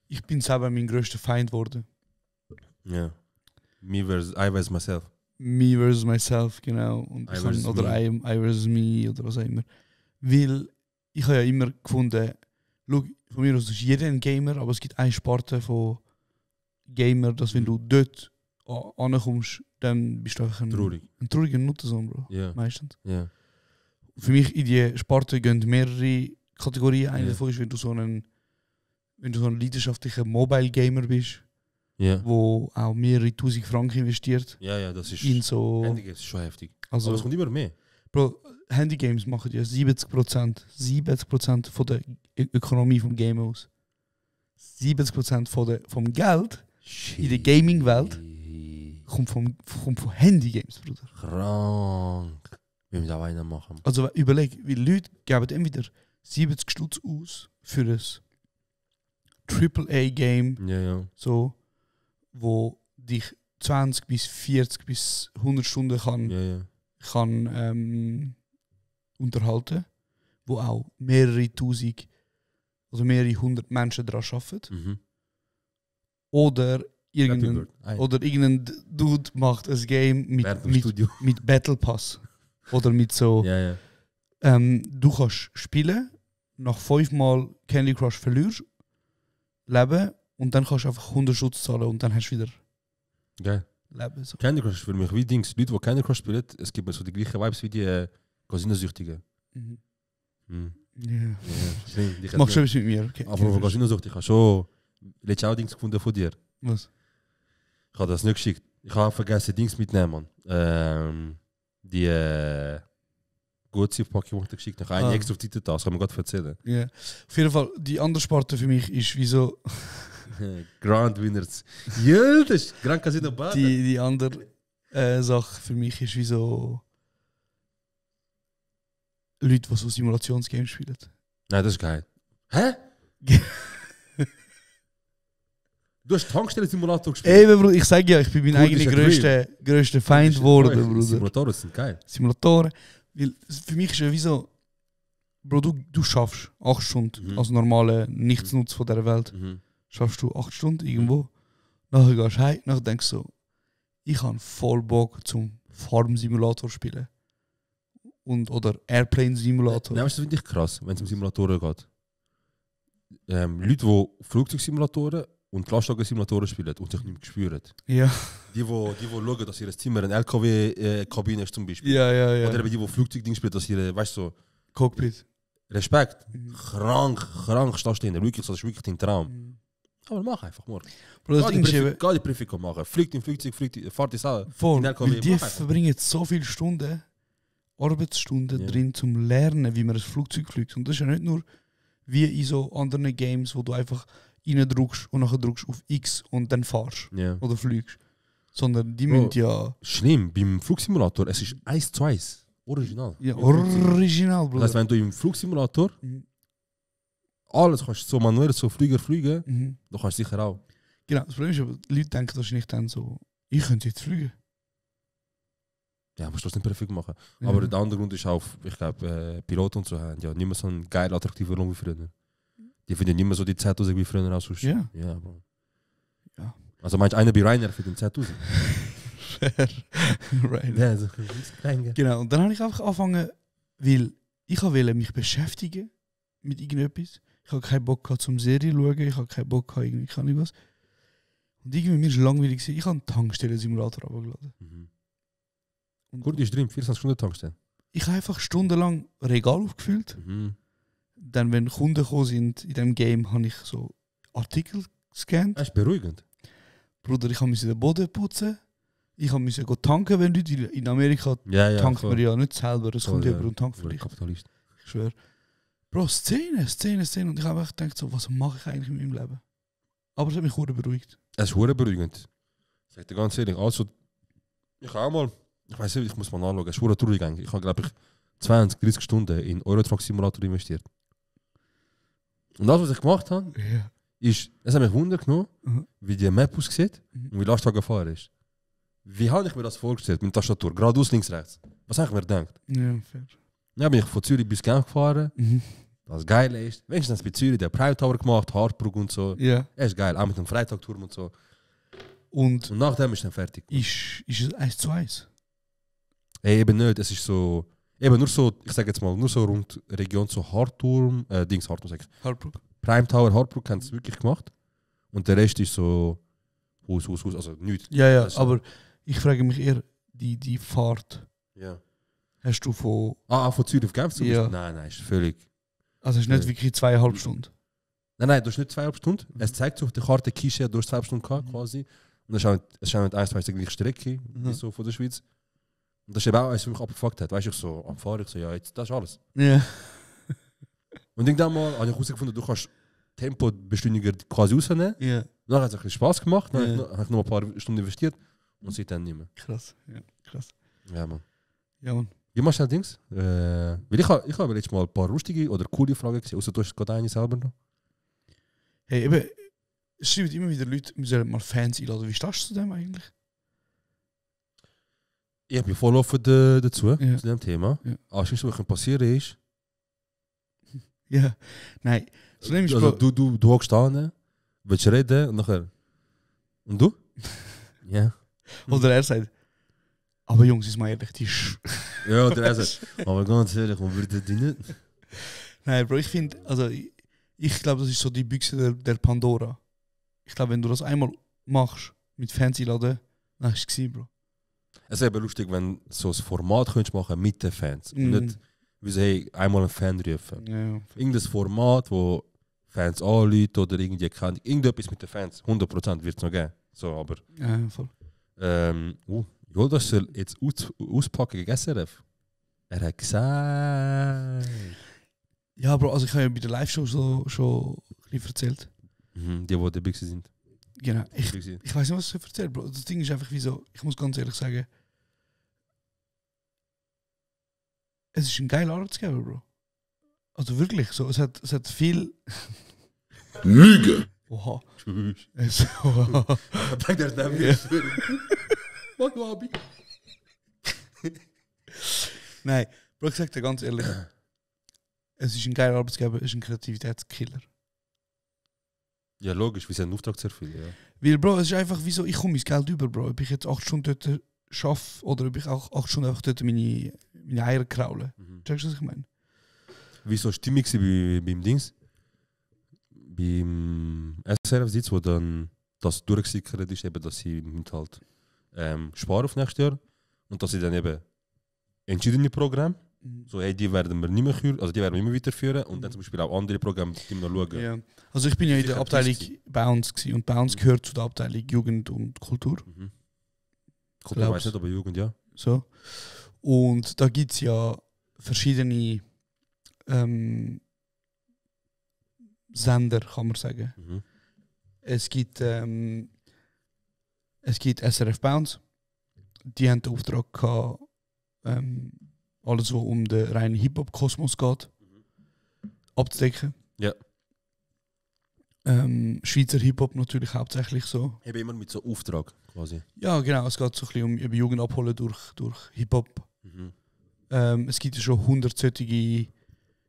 ich bin selber mein größter Feind geworden. Ja. I versus myself. Me versus myself, genau. Und I ich versus kann, oder me. I versus me oder was auch immer. Weil ich habe ja immer gefunden, schau, von mir aus ist jeder ein Gamer, aber es gibt eine Sparte von Gamer, dass wenn du dort ankommst, dann bist du einfach Traurig. ein trauriger Nuttersohn, Bro. Ja. Meistens. Ja. Für mich in die Sparte gehen mehrere Kategorien. Eine Ja. davon ist, wenn du so ein leidenschaftlicher Mobile Gamer bist, Ja. wo auch mehrere tausend Franken investiert Ja, das ist. in so. Handy ist schon heftig. Also, Aber es kommt immer mehr. Bro, Handygames machen ja 70% von der Ökonomie vom Game aus. 70% vom Geld in der Gaming-Welt kommt von Handygames, Bruder. Krank. Wir müssen auch einen machen. Also überleg, wie Leute geben entweder 70 Stutz aus für ein AAA-Game, Ja. so, wo dich 20 bis 40 bis 100 Stunden kann unterhalten, wo auch mehrere tausend, also mehrere hundert Menschen daran arbeiten. Oder irgendein Dude macht ein Game mit Battle Pass. Oder mit so. Ja. Du kannst spielen, nach 5 Mal Candy Crush verlierst, leben und dann kannst du einfach 100 Schutz zahlen und dann hast du wieder Geil. Leben. So. Candy Crush ist für mich wie Dings. Leute, die Candy Crush spielen, es gibt mir so die gleichen Vibes wie die Casino-Süchtigen. Ja. Ich Machst du etwas mit mir? Okay. Aber von Casino-Süchtig, ich habe schon letztes auch Dings gefunden von dir. Was? Ich habe das nicht geschickt. Ich habe vergessen, Dings mitnehmen, Mann. Die Goodsiff-Pokémon geschickt. Ich habe eine extra auf die Seite, das kann man gerade erzählen. Ja. Auf jeden Fall, die andere Sparte für mich ist wie so. Grand Winners. Ja, das ist Grand Casino Baden. Die andere Sache für mich ist wie so. Leute, die so Simulationsgames spielen. Nein, das ist geil. Hä? Du hast Tankstellen-Simulator gespielt? Ey, Bruder, ich sage ja, ich bin mein eigener grösster Feind geworden, Bruder. Simulatoren sind geil. Simulatoren. Weil für mich ist ja wie so. Bro, du schaffst 8 Stunden als normaler Nichtsnutz von dieser Welt. Schaffst du 8 Stunden irgendwo. Nachher gehst du heim, nachher denkst du so, ich habe voll Bock zum Farm-Simulator spielen. Oder Airplane-Simulator. Ja, das finde ich krass, wenn es um Simulatoren geht. Leute, die Flugzeugsimulatoren und Lastwagen-Simulatoren spielen und sich nicht mehr spüren. Ja. Die schauen, dass ihr Zimmer eine LKW-Kabine ist zum Beispiel. Ja. Oder eben die Flugzeugding spielen, dass ihr, weißt du, so, Cockpit. Respekt. Krank stehst du hin. Wirklich, das ist wirklich dein Traum. Aber mach einfach morgen. Geh die Prüfung machen. Fliegt im Flugzeug, fahrt es auch. Voll, weil die verbringen so viele Stunden, Arbeitsstunden drin zum Lernen, wie man ein Flugzeug fliegt. Und das ist ja nicht nur wie in so anderen Games, wo du einfach reindrückst und nachher drückst auf X und dann fahrst oder fliegst. Sondern die müssen ja... Schlimm, beim Flugsimulator, es ist 1:1. Original. Ja, original, Bruder. Das heißt, wenn du im Flugsimulator alles kannst, so manuell, so fliegen, dann kannst du sicher auch. Genau, das Problem ist aber, die Leute denken wahrscheinlich dann so, ich könnte jetzt fliegen. Ja, musst du das nicht perfekt machen. Ja. Aber der andere Grund ist auch, ich glaube, Piloten und so haben ja nicht mehr so einen geil attraktiven Lohn wie früher. Die finden nicht mehr so die 10.000 wie früher aus. Ja. Ja, Bro. Ja. Also meinst du, einer bei Rainer für den 10.000? Right. Ja, so klein. Genau, und dann habe ich einfach angefangen, weil ich wollte mich beschäftigen mit irgendetwas. Ich habe keinen Bock gehabt zum Serie schauen, ich habe keinen Bock gehabt, irgendwie kann ich was. Und irgendwie mir ist es langweilig gewesen. Ich habe einen Tankstellen-Simulator abgeladen. Gut, ist drin, 24 Stunden Tankstellen. Ich habe einfach stundenlang Regal aufgefüllt. Dann, wenn Kunden gekommen sind in diesem Game, habe ich so Artikel gescannt. Das ist beruhigend. Bruder, ich musste den Boden putzen. Ich musste tanken, wenn Leute in Amerika tankt man ja nicht selber. Es kommt jemand und tankt für dich. Kapitalist. Ich schwöre. Bro, Szene. Und ich habe einfach gedacht, so, was mache ich eigentlich in meinem Leben? Aber es hat mich sehr beruhigt. Es ist sehr beruhigend. Ich sage dir ganz ehrlich. Also, ich habe auch mal, ich weiß nicht, ich muss mal nachschauen, es ist sehr traurig eigentlich. Ich habe, glaube ich, 20, 30 Stunden in Eurotruck Simulator investiert. Und das, was ich gemacht habe, ist, es hat mich Wunder genommen, wie die Map aussieht und wie Lastwagen fahren ist. Wie habe ich mir das vorgestellt mit der Tastatur? Geradeaus, links, rechts. Was habe ich mir gedacht? Ja, fair. Dann bin ich von Zürich bis Genf gefahren. Das Geile ist, wenigstens bei Zürich der Prime Tower gemacht, Hartbrug und so. Ja. Er ist geil, auch mit dem Freitagturm und so. Und nachdem ist dann fertig. Ist es 1:1? Ey, eben nicht, es ist so, eben nur so, ich sage jetzt mal, nur so rund Region so Hartturm, Hartbrug. Prime Tower, Hartbrug haben es wirklich gemacht. Und der Rest ist so Haus, also nichts. Ja, aber ich frage mich eher, die Fahrt. Ja. Hast du von... von Zürich auf Genf zum Beispiel? Ja. Nein, ist völlig... Also es ist nicht wirklich 2,5 Stunden? Nein, du hast nicht 2,5 Stunden. Es zeigt sich auf der Karte Kische, du hast 2 Stunden gehabt, quasi. Und es ist auch nicht 1:1 die gleiche Strecke, wie so von der Schweiz. Und das ist eben auch eins, was mich abgefuckt hat. Weißt du, ich so am Fahren, ich so, ja, jetzt, das ist alles. Ja. Und irgendwann mal habe ich herausgefunden, du kannst Tempobeschleuniger quasi rausnehmen. Ja. Dann hat es ein bisschen Spaß gemacht, dann Ja. habe ich noch ein paar Stunden investiert und seitdem nicht mehr. Krass. Ja, krass. Ja, Mann. Ja, Mann. Wie machst du das Dings? Weil ich habe letztes Mal ein paar lustige oder coole Fragen gesehen, außer du hast gerade eine selber noch. Hey, eben, es schreiben immer wieder Leute, wir sollen mal Fans einladen. Wie stehst du zu dem eigentlich? Ich habe ja voll offen dazu, Ja. zu dem Thema. Ja. Aber das was passieren ist, Ja. Nein. Das Problem ist, also Bro, du hockst da, willst reden und nachher... Und du? Ja. oder er sagt, aber Jungs, ist mal ehrlich, die Ja, oder er sagt, aber ganz ehrlich, man würde die nicht. Nein, Bro, ich finde, also ich glaube, das ist so die Büchse der Pandora. Ich glaube, wenn du das einmal machst, mit Fans einladen, dann ist es gewesen, Bro. Es ist eben lustig, wenn du so ein Format könntest machen mit den Fans. Und Mhm. nicht, wie sie hey, einmal einen Fan rufen. Ja. Irgendein Format, wo Fans anrufen oder irgendwie kann. Irgendetwas mit den Fans. 100% wird es noch geben. So, aber. Ja, voll. Jodas soll jetzt auspacken gegen SRF. Er hat gesagt. Ja, Bro, also ich habe ja bei der Live-Show schon ein bisschen erzählt. Die dabei sind. Genau. Ich Dabei weiß nicht, was ich erzählt, Bro. Das Ding ist einfach wie so, ich muss ganz ehrlich sagen, es ist ein geiler Arbeitsgeber, Bro. Also wirklich, so, es hat viel... Lüge! Oha. Tschüss. Oha. Ich denke, der ist neben Ja. mir. Mach mal, Abi. Nein, Bro, ich sag dir ganz ehrlich, es ist ein geiler Arbeitsgeber, es ist ein Kreativitätskiller. Ja, logisch, wir sind einen Auftrag zu erfüllen. Ja. Weil, Bro, es ist einfach wie so, ich komme mein Geld über, Bro. Ob ich jetzt 8 Stunden dort schaffe oder ob ich auch 8 Stunden einfach dort meine Eier kraule. Checkst du, was ich meine? Wie so Stimmung war beim Dings? Beim SRF-Sitz, wo dann das durchgesickert ist, eben, dass sie mit halt sparen auf nächstes Jahr und dass sie dann eben entschiedene Programme, so hey, die werden wir nicht mehr führen, also die werden wir immer weiterführen und dann zum Beispiel auch andere Programme, die wir noch schauen. Ja. Also ich bin ja in der Sicher Abteilung Preis Bounce gewesen, und Bounce gehört zu der Abteilung Jugend und Kultur. Kultur weiß nicht, aber Jugend, ja. So. Und da gibt es ja verschiedene Sender, kann man sagen. Es gibt SRF Bounce. Die haben den Auftrag gehabt, alles, was um den reinen Hip-Hop-Kosmos geht, abzudecken. Ja. Schweizer Hip-Hop natürlich hauptsächlich so. Eben immer mit so Auftrag quasi. Ja, genau. Es geht so ein bisschen um eben Jugend abholen durch Hip-Hop. Es gibt ja schon 100 solche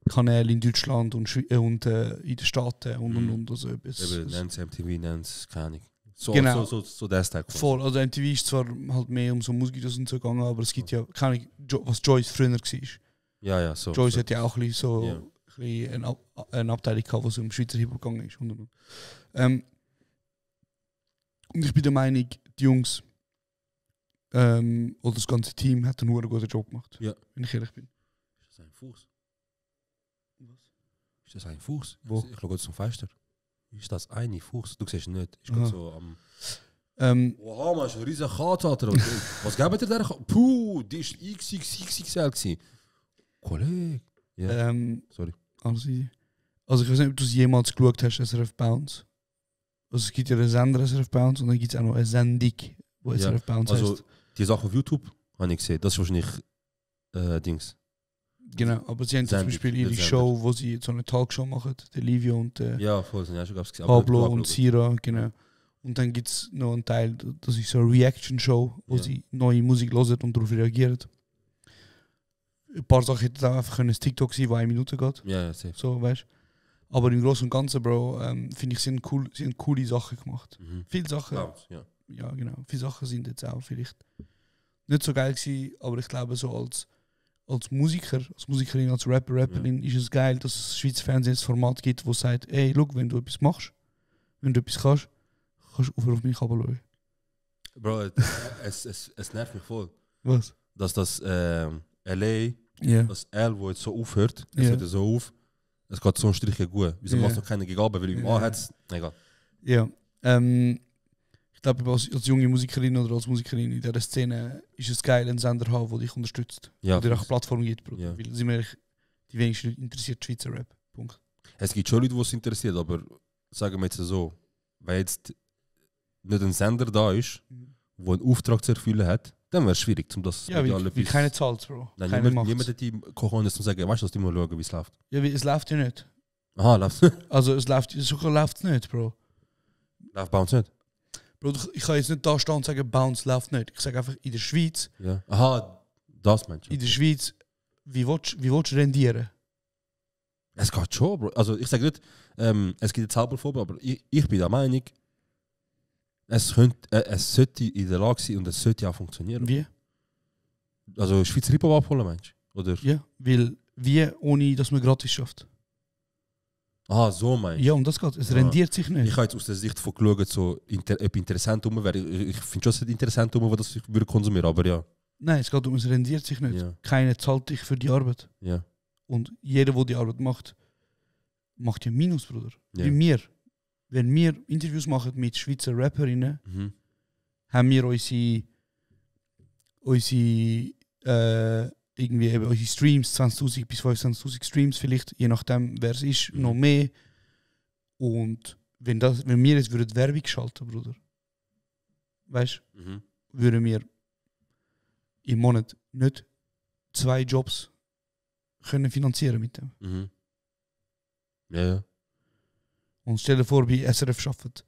Kanäle in Deutschland und in den Staaten und. Also Eben Nance, MTV, Nance, keine Ahnung. So, Genau. so der Tag. Voll. Also MTV ist zwar halt mehr um so Musikvideos und so gegangen, aber es gibt ja keine Ahnung, was Joyce früher war. Ja, so. Joyce so. hat ja auch ein bisschen so Ja. ein bisschen eine Abteilung gehabt, was um Schweizer Hip-Hop gegangen ist. Und ich bin der Meinung, die Jungs oder das ganze Team hat einen guten Job gemacht. Ja. Wenn ich ehrlich bin. Ist das ein Fuß? Was? Ist das ein Fuß? Wo? Ich schaue jetzt zum Fenster. Ist das ein Fuß? Du siehst ihn nicht. Ich Aha. bin so am. Ähm, man, ist ein riesiger Katze, Alter. Was gab ihr der? Puh, die ist XXXXL gewesen. Kollege. Ja, sorry. also ich weiß nicht, ob du es jemals geschaut hast, SRF Bounce. Also es gibt ja einen Sender SRF Bounce und dann gibt es auch noch eine Sendung, wo Ja, SRF Bounce also heißt. die Sache auf YouTube habe ich gesehen. Das ist wahrscheinlich Dings. Genau, aber sie haben zum Sendung, Beispiel ihre der Sender. Show, wo sie so eine Talkshow machen, der Livio und Ja, voll, sind ja schon gesehen. Pablo und Sira, genau. Und dann gibt es noch einen Teil, das ist so eine Reaction-Show, wo Ja. sie neue Musik hören und darauf reagieren. Ein paar Sachen hätten auch einfach ein TikTok sein, das 1 Minute geht. Ja, safe. So, weißt. Aber im Großen und Ganzen, Bro, finde ich, sie haben coole Sachen gemacht. Viele Sachen, Ja. ja genau, viele Sachen sind jetzt auch vielleicht nicht so geil gewesen, aber ich glaube so als Musiker, als Musikerin, als Rapperin ist es geil, dass es Schweizer Fernsehen ein Format gibt, wo sagt, ey, look, wenn du etwas machst, wenn du etwas kannst du auf mich runterschauen. Bro, es nervt mich voll. Was? Dass das LA, Ja. das L, wo jetzt so aufhört, es Ja. hört so auf, es geht so ein Strichen gut. Wieso Ja. machst du noch keine Gegabe? Weil im Ja. A hat es. Egal. Ja. Ich glaube, als junge Musikerin oder als Musikerin in dieser Szene ist es geil, einen Sender zu haben, der dich unterstützt. Ja, der dir auch eine Plattform gibt. Ja. Weil sind wir ehrlich, die wenigsten Leute interessiert Schweizer Rap. Punkt. Es gibt schon Leute, die es interessiert, aber sagen wir jetzt so, wenn jetzt nicht ein Sender da ist, der einen Auftrag zu erfüllen hat, dann wäre es schwierig, um das Ja, wie keine zahlt, Bro. Nein, Keiner niemand hat die Cojones zu sagen, weißt du, dass die mal schauen, wie es läuft. Ja, es läuft ja nicht. Aha, läuft Also es läuft, sogar läuft es nicht, Bro. läuft bei uns nicht? Bro, ich kann jetzt nicht da stehen und sagen, Bounce läuft nicht. Ich sage einfach, in der Schweiz, Ja. Aha, das meinst du. in der Schweiz, wie willst du rendieren? Es geht schon, Bro. Also ich sage nicht, es gibt jetzt Zauberphobie, aber ich bin der Meinung, es sollte in der Lage sein und es sollte auch funktionieren. Wie? Also Schweizer Hip-Hop abholen, meinst du? Oder? Ja, weil wie ohne, dass man gratis schafft. Ah, so meinst du? Ja, um das geht. Es Ah. rendiert sich nicht. Ich habe jetzt aus der Sicht von geschaut, so ob interessant wäre. Ich finde schon, es ist interessant, wo das ich würde konsumieren, aber ja. Nein, es geht um, es rendiert sich nicht. Ja. Keiner zahlt dich für die Arbeit. Ja. Und jeder, der die Arbeit macht, macht ja Minus, Bruder. Ja. Wie wir. Wenn wir Interviews machen mit Schweizer Rapperinnen, Mhm. haben wir unsere irgendwie eben unsere Streams, 20.000 bis 25.000 Streams vielleicht, je nachdem wer es ist, noch mehr. Und wenn wir jetzt würden Werbung schalten, Bruder, weißt du, Mhm. würden wir im Monat nicht 2 Jobs können finanzieren mit dem. Mhm. Ja. Und stell dir vor, bei SRF arbeiten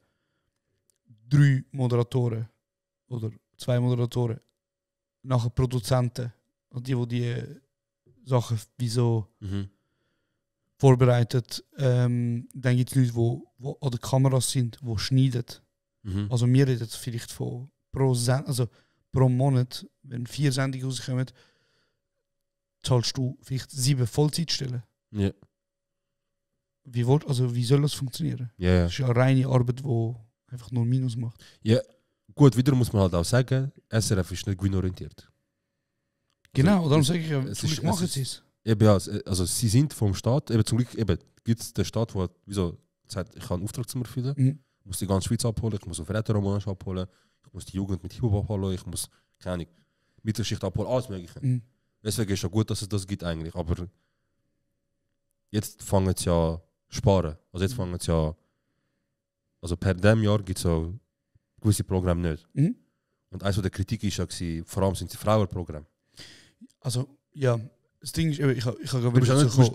3 Moderatoren oder 2 Moderatoren, nachher Produzenten, und die Sachen wie so Mhm. vorbereitet. Dann gibt es Leute, die an den Kameras sind, die schneiden. Mhm. Also wir reden jetzt vielleicht von pro Monat, wenn 4 Sendungen rauskommen, zahlst du vielleicht 7 Vollzeitstellen. Ja. Wie soll das funktionieren? Ja. Das ist ja reine Arbeit, die einfach nur Minus macht. Ja. Gut, wieder muss man halt auch sagen, SRF ist nicht gewinnorientiert. Genau, darum sage ich ja, es zum ist- Glück machen es sie es. Eben, ja, also sie sind vom Staat, eben zum Glück gibt es den Staat, der sagt, ich kann einen Auftrag zu mir erfüllen, Mhm. ich muss die ganze Schweiz abholen, ich muss auf Rätoromage abholen, ich muss die Jugend mit Hip-Hop abholen, ich muss, keine Ahnung, Mittelschicht abholen, alles mögliche. Mhm. Deswegen ist es ja gut, dass es das gibt eigentlich, aber jetzt fangen sie ja sparen. Also jetzt fangen sie ja, also per dem Jahr gibt es ja gewisse Programme nicht. Mhm. Und eines der Kritik ist ja gewesen, vor allem sind die Frauenprogramme. Also, ja, das Ding ist, ich habe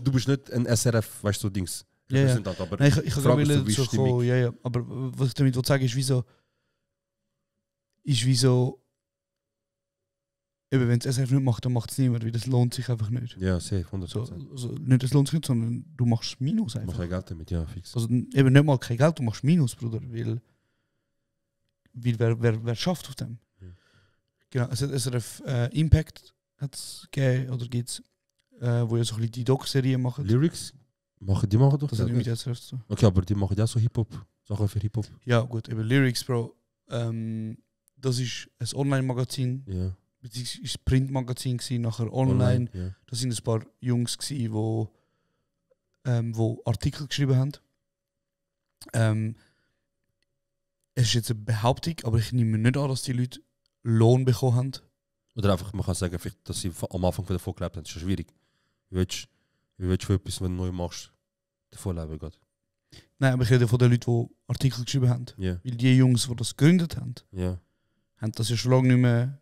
Du bist nicht ein SRF, weißt du, so Dings. Ja, ja. Repräsentant, aber Nein, ich die habe Frage ist gerade so, wie so ist die Stimmung? kommen, ja. Aber was ich damit sagen ist wieso, eben wenn es SRF nicht macht, dann macht es niemand, weil das lohnt sich einfach nicht. Ja, safe, 100%. So, also nicht, das lohnt sich nicht, sondern du machst Minus Du machst einfach. kein Geld damit, ja, fix. Also eben nicht mal kein Geld, du machst Minus, Bruder, weil wer schafft auf dem? Ja. Genau, es hat SRF Impact hat's gegeben, oder gibt es, wo ja so ein bisschen die Doc-Serie machen. Lyrics, die machen doch Das das hat nicht mit nicht. SRF zu tun. Okay, aber die machen ja so Hip-Hop, Sachen für Hip-Hop. Ja, gut, eben Lyrics, Bro. Das ist ein Online-Magazin, Ja. beziehungsweise ein Printmagazin gewesen, nachher online. Ja. Das sind ein paar Jungs gewesen, wo Artikel geschrieben haben. Es ist jetzt eine Behauptung, aber ich nehme nicht an, dass die Leute Lohn bekommen haben. Oder einfach, man kann sagen, vielleicht, dass sie am Anfang davon gelebt haben. Das ist schon schwierig. Wie willst du für etwas, wenn du neu machst, davon leben geht? Nein, aber ich rede von den Leuten, die Artikel geschrieben haben. Ja. Weil die Jungs, die das gegründet haben, Ja. haben das ja schon lange nicht mehr,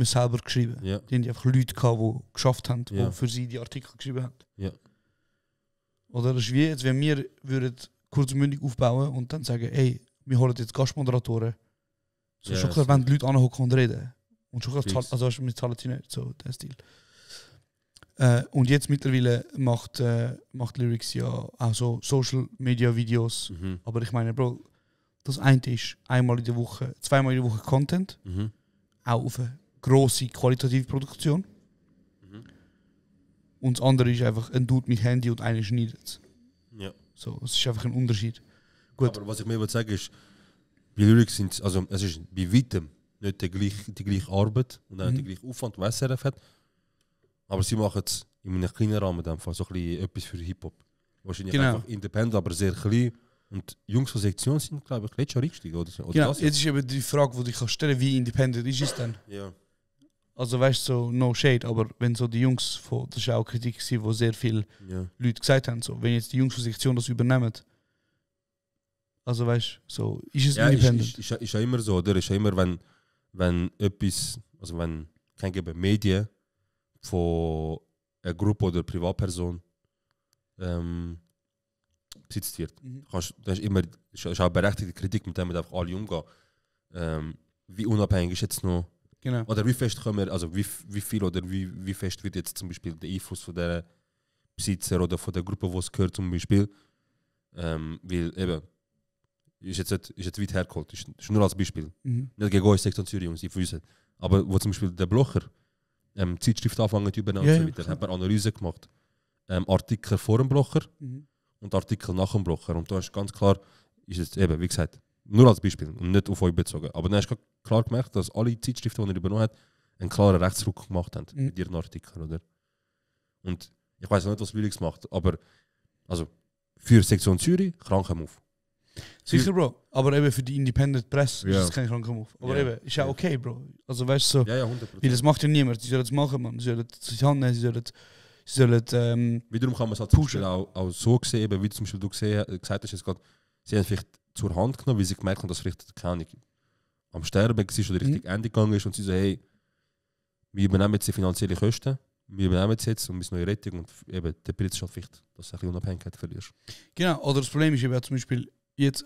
selber geschrieben. Ja. Die haben einfach Leute gehabt, die geschafft haben, Ja. die für sie die Artikel geschrieben haben. Ja. Oder das ist wie jetzt, wenn wir würden kurzmündig aufbauen und dann sagen, ey, wir holen jetzt Gastmoderatoren. So Ja, schon klar, so. wenn die Leute anhocken und reden. Und schon klar, Fix. also wir zahlen sie nicht, so der Stil. Und jetzt mittlerweile macht Lyrics ja auch so Social Media Videos. Mhm. Aber ich meine, Bro, das eine ist einmal in der Woche, zweimal in der Woche Content, Mhm. auch auf eine grosse qualitative Produktion. Mhm. Und das andere ist einfach ein Dude mit Handy und einer schneidet es. Ja. So, es ist einfach ein Unterschied. Gut. Aber was ich mir würde sagen ist, bei Lyrics sind also es ist bei weitem nicht die gleiche Arbeit und auch nicht der gleiche Aufwand, was SRF hat. Aber sie machen es in einem kleinen Rahmen, in dem Fall, so ein bisschen etwas für Hip-Hop. Wahrscheinlich Genau. einfach independent, aber sehr klein. Und Jungs von Sektion sind, glaube ich, letztes Jahr eingestiegen, oder Genau, das jetzt ist eben die Frage, die du dich stellen kannst, wie independent ist es denn? Ja. Also weißt du, so no shade, aber wenn so die Jungs von, das war auch Kritik, wo sehr viele Ja. Leute gesagt haben, so, wenn jetzt die Jungs von Sektion das übernehmen, also weißt du, so, ist es Ja, independent? ist ja immer so, oder? Ist ja immer, wenn etwas, also wenn keine Medien von einer Gruppe oder Privatperson besitzt wird, das ist immer, ist auch berechtigte Kritik, mit der man einfach alle umgehen. Wie unabhängig ist jetzt noch, Genau. oder wie fest können wir, also wie viel oder wie fest wird jetzt zum Beispiel der Einfluss von der Besitzer oder von der Gruppe, wo es gehört zum Beispiel, weil eben, ist jetzt weit hergeholt, ist nur als Beispiel. Nicht gegen uns, Sektion Zürich und sie wissen. Aber wo zum Beispiel der Blocher Zeitschrift anfangen zu übernehmen und so weiter, hat man Analyse gemacht. Artikel vor dem Blocher und Artikel nach dem Blocher. Und da ist ganz klar, ist es eben, wie gesagt, nur als Beispiel und nicht auf euch bezogen. Aber dann hast du klar gemerkt, dass alle Zeitschriften, die er übernommen hat, einen klaren Rechtsruck gemacht haben mit ihren Artikeln, oder? Und ich weiß nicht, was Lülix macht, aber also für Sektion Zürich, kranker Move. Sicher, Bro. Aber eben für die Independent Press ist Ja. das kein kranker Move. Aber Ja. eben, ist ja okay, Bro. Also weißt du, so, Ja, 100%. weil das macht ja niemand. Sie sollen es machen, man. Sie sollen es handeln, sie sollen Wiederum kann man es halt zum Beispiel auch so sehen, eben, wie zum Beispiel du gesagt hast, gerade, sie haben vielleicht zur Hand genommen, weil sie gemerkt haben, dass vielleicht keine Ahnung, am Sterben ist oder richtig Ende gegangen ist und sie so, hey, wir übernehmen jetzt die finanziellen Kosten, wir übernehmen es jetzt und müssen neue Rettung und eben der Preis ist halt vielleicht, dass du ein bisschen Unabhängigkeit verlierst. Genau, oder das Problem ist eben zum Beispiel, jetzt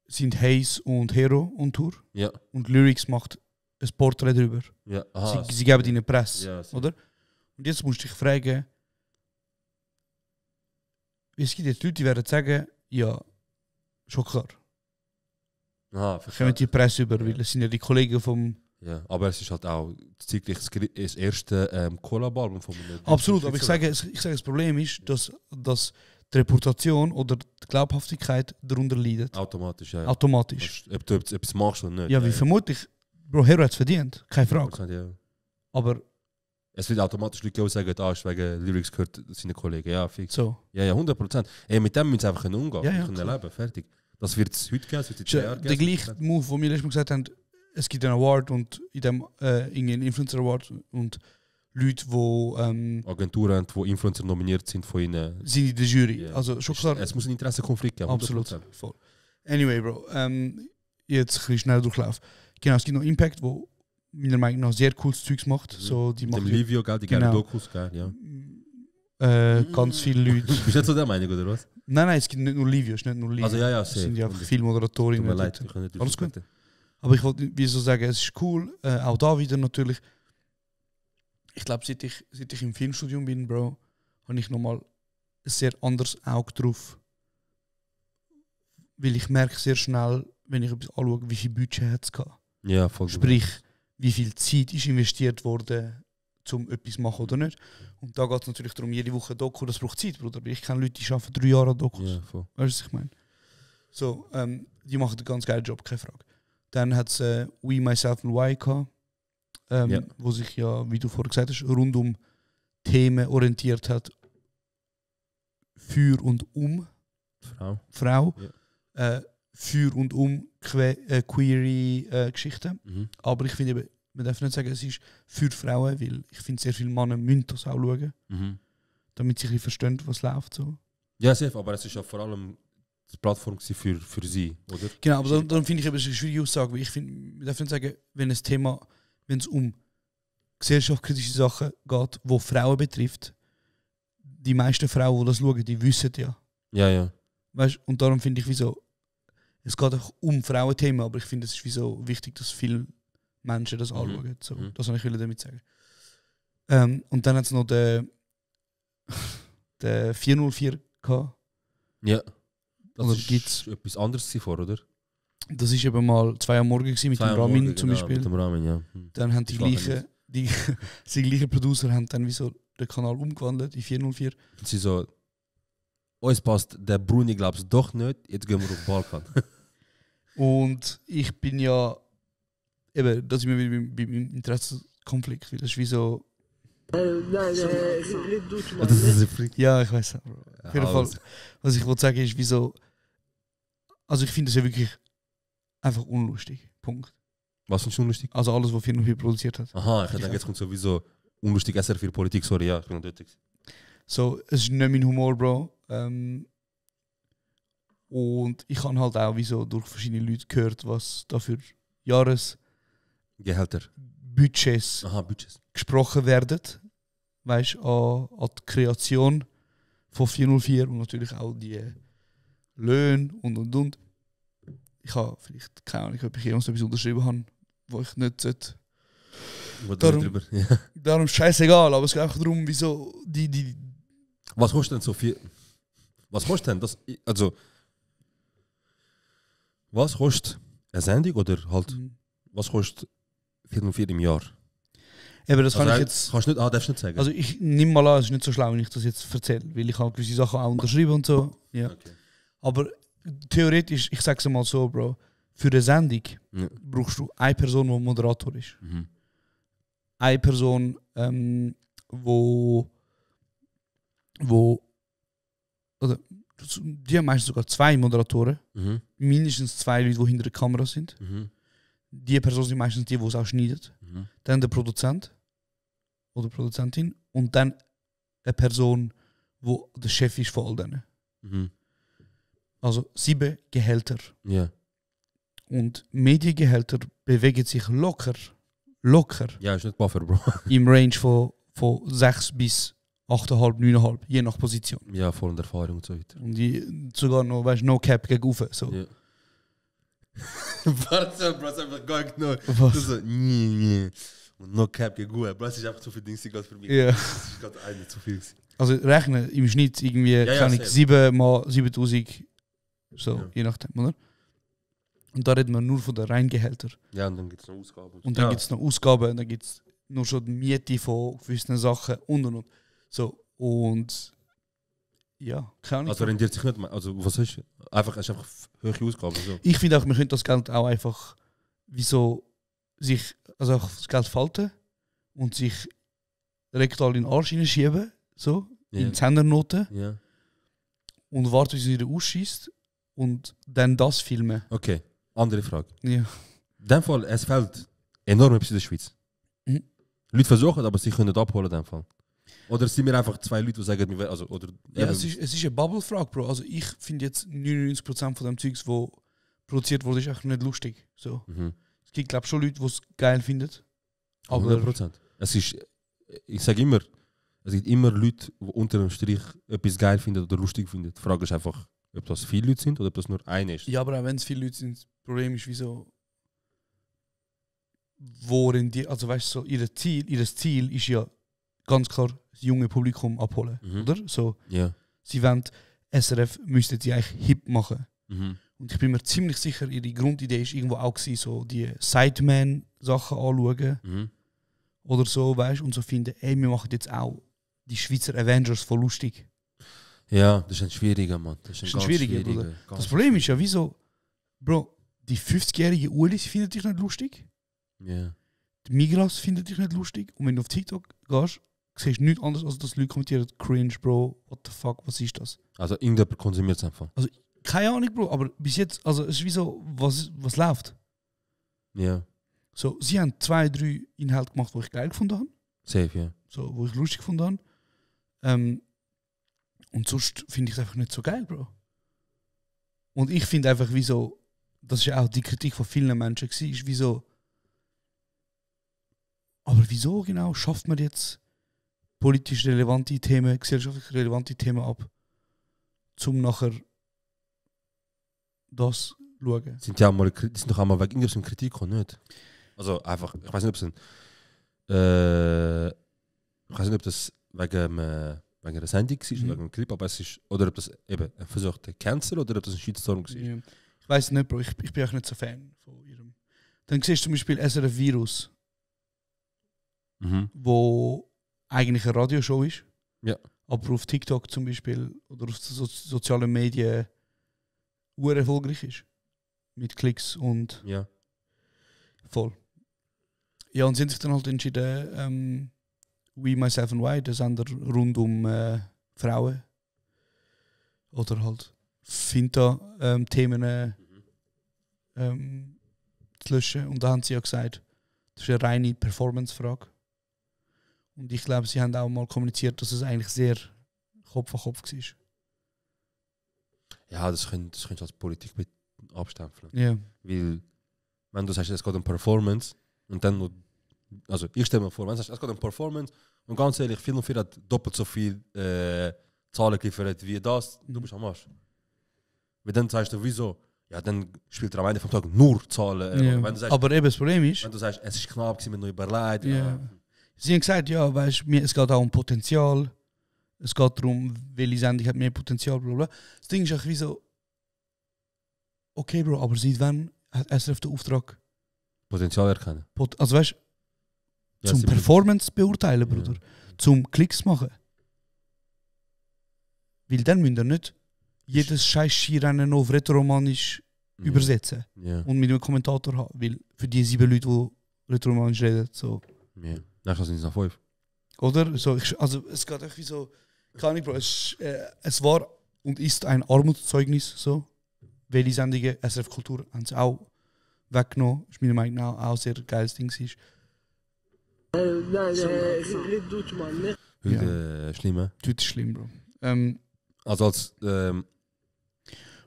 sind Hayes und Hero on Tour Ja. und Lyrics macht ein Porträt drüber. Ja. Aha, Sie geben ihnen Presse, Ja, so. oder? Und jetzt musst du dich fragen, es gibt jetzt Leute, die werden sagen, ja, schon klar, Aha, kommen die Presse über, weil es sind ja die Kollegen vom... Ja, aber es ist halt auch zeitlich das erste Collab-Album von einem. Absolut, aber ich sage, das Problem ist, dass die Reputation oder die Glaubhaftigkeit darunter leidet. Automatisch, ja. Automatisch. Ob du etwas machst oder nicht. Ja, wie vermutlich, Bro, Hero hat es verdient, keine Frage. Ja. Aber Es wird automatisch Leute auch sagen, da ist wegen Lyrics gehört seine Kollegen. Ja, fix. so. Ja, 100%. Ey, mit dem müssen sie einfach umgehen. Ja, können klar. leben, fertig. Das wird es heute geben, es wird in 2 Jahren Der geben. gleiche Move, wo wir letztes Mal gesagt haben, es gibt einen Award und in dem irgendeinen Influencer Award und Leute, die Agenturen, die Influencer nominiert sind von ihnen. sind in der Jury. Ja. Also schon klar. Es muss einen Interessenkonflikt geben. Absolut. 100%. Voll. Anyway, Bro, jetzt ein bisschen schnell Durchlauf. Genau, es gibt noch Impact, wo meiner Meinung nach sehr cooles Zeugs macht. So, die Mit dem machen Livio, gell, die Genau. geile Dokus, gell, ja. ganz viele Leute. Bist du nicht so der Meinung, oder was? Nein, es gibt nicht nur Livio, es ist nicht nur Livio. Also ja, es sind ja safe. viele Tut Moderatorinnen. mir leid, dort. ich kann nicht Alles gut. diskutieren. Aber ich wollte wie so sagen, es ist cool. Auch da wieder natürlich. Ich glaube, seit ich im Filmstudium bin, Bro, habe ich nochmal ein sehr anderes Auge drauf. Weil ich merke sehr schnell, wenn ich etwas anschaue, wie viel Budget hat es gehabt. Ja, voll. Sprich, wie viel Zeit ist investiert worden, um etwas zu machen oder nicht. Und da geht es natürlich darum, jede Woche Doku, das braucht Zeit, Bruder. Ich kenne Leute, die arbeiten 3 Jahre an Dokus. Ja, voll. Weißt du, was ich meine? So, die machen einen ganz geilen Job, keine Frage. Dann hat es We, Myself and Why gehabt, Ja. wo sich ja, wie du vorher gesagt hast, rund um Themen orientiert hat für und um Frau. Ja. Für und um Query-Geschichten. Mhm. Aber ich finde eben, man darf nicht sagen, es ist für Frauen, weil ich finde, sehr viele Männer müssen das auch schauen, Mhm. damit sie ein bisschen verstehen, was läuft. So. Ja, safe, aber es ist ja vor allem die Plattform für sie, oder? Genau, aber dann finde ich eben, es ist eine schwierige Aussage, weil ich finde, man darf nicht sagen, wenn es um gesellschaftskritische Sachen geht, die Frauen betrifft, die meisten Frauen, die das schauen, die wissen ja. Ja, ja. Weißt, und darum finde ich, wieso, es geht auch um Frauenthemen, aber ich finde, es ist wieso wichtig, dass viele Menschen das anschauen. So, das wollte ich damit sagen. Und dann hat es noch den 404 gehabt. Ja. Das Oder ist gibt's- etwas anderes vor, oder? Das war eben mal 2 am Morgen gewesen, mit 2 dem am Ramin Morgen, zum genau, Beispiel. Mit dem Ramin, ja. Dann haben die Schwache gleichen Producer haben dann wieso den Kanal umgewandelt in 404. Und sie so, uns passt der Bruni, glaubst doch nicht, jetzt gehen wir auf den Balkan. Und ich bin ja eben, das ist mir beim Interessenkonflikt, weil das ist wie so, Ja, ich weiß. Auf jeden Fall, was ich wollte sagen ist, wieso. Also ich finde das ja wirklich einfach unlustig. Punkt. Was findest du unlustig? Also alles, was 404 produziert hat. Aha, ich hätte jetzt kommt sowieso unlustig SR4 Politik, sorry, ja, ich bin dort. So, es ist nicht mein Humor, Bro. Und ich habe halt auch wieso durch verschiedene Leute gehört, was da für Jahresbudgets Gehälter. Aha, Budgets. gesprochen werden. Weißt du, an die Kreation von 404 und natürlich auch die Löhne und. Ich habe vielleicht keine Ahnung, ob ich jemals etwas unterschrieben habe, wo ich nicht sollte. Darum, darum scheißegal, aber es geht einfach darum, wieso die. Was kostet denn so viel? Was kostet denn das? Also. Was kostet eine Sendung oder halt. Was kostet 404 im Jahr? Eben, das kann also, ich jetzt. Kannst du nicht, darfst du nicht sagen. Also ich nehme mal an, es ist nicht so schlau, wenn ich das jetzt erzähle, weil ich habe gewisse Sachen auch unterschrieben und so. Ja. Okay. Aber theoretisch, ich sage es mal so, Bro, für eine Sendung brauchst du eine Person, die Moderator ist. Mhm. Eine Person, wo oder die haben meistens sogar 2 Moderatoren, mindestens 2 Leute, die hinter der Kamera sind. Die Person sind meistens die es auch schneidet. Dann der Produzent oder Produzentin und dann eine Person, wo der Chef ist von all denen. Also 7 Gehälter. Ja. Und Mediengehälter bewegen sich locker Ja, ist nicht Buffer, Bro. im Range von 6 bis 8,5, 9,5, je nach Position. Ja, voll in der Erfahrung und so weiter. Und die sogar noch, weißt du, no cap gegen rauf. So. Ja. Warte, Bro, es ist einfach gar nicht nur. Was? Du so, nee. Und no cap gegen gut. Bro, es ist einfach zu viel Dings gerade für mich. Ja. Das ist gerade eine zu viel. Also rechnen im Schnitt irgendwie, kann ich 7 mal 7000, so, je nachdem, oder? Und da reden wir nur von den Reingehältern. Ja, und dann gibt es noch Ausgaben. Und dann gibt es noch Ausgaben, und dann gibt es nur schon die Miete von gewissen Sachen und. So, und ja, keine Ahnung. Also rendiert sich nicht mehr. Also was ist? Einfach, es ist einfach hohe Ausgaben. So. Ich finde auch, man könnte das Geld auch einfach wieso sich, also auch das Geld falten und sich rektal in den Arsch hineinschieben, so, in die Sendernoten und warten, bis es wieder ausschießt und dann das filmen. Okay, andere Frage. Ja. In dem Fall, es fällt enorm etwas in der Schweiz. Leute versuchen, aber sie können nicht abholen in dem Fall. Oder sind wir einfach 2 Leute, die sagen, also, oder, ja, es ist eine Bubble-Frage, Bro. Also ich finde jetzt 99% von dem Zeugs, das produziert wurde, ist echt nicht lustig. So. Es gibt, glaube ich, schon Leute, die es geil finden. Aber 100%. Es ist, ich sage immer, es gibt immer Leute, die unter dem Strich etwas geil finden oder lustig finden. Die Frage ist einfach, ob das viele Leute sind oder ob das nur eine ist. Ja, aber auch wenn es viele Leute sind, das Problem ist, wieso. Worin die, also weißt du, so, ihr Ziel ist ja ganz klar das junge Publikum abholen, oder? So, sie wollen, SRF müsste sie eigentlich hip machen. Und ich bin mir ziemlich sicher, ihre Grundidee ist irgendwo auch gewesen, so die Sideman-Sachen anschauen. Oder so, weißt du, und so finden, ey, wir machen jetzt auch die Schweizer Avengers voll lustig. Ja, das ist ein schwieriger, Mann. Das ist ein schwieriger, Bruder. Das Problem ist ja, wieso, Bro, die 50-jährige Uli, sie findet dich nicht lustig. Ja. Die Migras findet dich nicht lustig. Und wenn du auf TikTok gehst, siehst du nichts anderes, als dass Leute kommentieren, cringe, Bro, what the fuck, was ist das? Also irgendjemand konsumiert es einfach. Also, keine Ahnung, Bro, aber bis jetzt, also es ist wie so, was läuft. Ja. So, sie haben 2, 3 Inhalte gemacht, die ich geil gefunden habe. Safe, ja. So, wo ich lustig gefunden habe. Und sonst finde ich es einfach nicht so geil, Bro. Und ich finde einfach, wieso, das ist ja auch die Kritik von vielen Menschen gewesen, ist wieso. Aber wieso genau schafft man jetzt politisch relevante Themen, gesellschaftlich relevante Themen ab, zum nachher das schauen? Sind doch auch mal wegen irgendeiner Kritik gekommen, nicht? Also einfach, ich weiß nicht, ob es wegen einer Sendung war, wegen einem Clip, aber es ist, oder ob das eben ein versuchter Cancel oder ob das ein Shitstorm war. Ja. Ich weiß nicht, Bro, ich bin auch nicht so Fan von ihrem. Dann siehst du zum Beispiel SRF Virus, wo eigentlich eine Radioshow ist, aber auf TikTok zum Beispiel oder auf sozialen Medien erfolgreich ist. Mit Klicks und voll. Ja, und sie haben sich dann halt entschieden, We, Myself and Why, der Sender rund um Frauen. Oder halt Finta-Themen zu löschen. Und da haben sie ja gesagt, das ist eine reine Performance-Frage. Und ich glaube, sie haben auch mal kommuniziert, dass es eigentlich sehr Kopf an Kopf war. Ja, das könntest du als Politik mit abstempeln. Ja. Weil, wenn du sagst, es geht um Performance und dann nur, also ich stelle mir vor, wenn du sagst, es geht um Performance und ganz ehrlich, Film und Film hat doppelt so viel Zahlen geliefert wie das, du bist am Arsch. Weil dann sagst du, wieso? Ja, dann spielt er am Ende vom Tag nur Zahlen. Ja. Wenn du sagst, Aber eben das Problem ist, wenn du sagst, es ist knapp, sie mit noch überlegt. ja. Sie haben gesagt, ja, weißt, es geht auch um Potenzial. Es geht darum, welche Sendung hat mehr Potenzial, bla bla. Das Ding ist auch wie so, okay, Bro, aber seit wann hat SRF den Auftrag? Potenzial erkennen. Also weißt Ja, zum sie- Performance beurteilen, Bruder. Ja. Zum Klicks machen. Weil dann müsst ihr nicht jedes scheiß Skirennen auf Retromanisch übersetzen Ja. und mit einem Kommentator haben. Weil für die 7 Leute, die Retromanisch reden, so. Ja. Nachher sind es noch 5. Oder? So, also es geht echt wie so, keine Ahnung, Bro, es war und ist ein Armutszeugnis, so. Welche Sendungen, SRF Kultur, haben sie auch weggenommen. Das ist meiner Meinung nach auch ein sehr geiles Ding. Heute schlimm, hä? Das ist schlimm, Bro. Also als,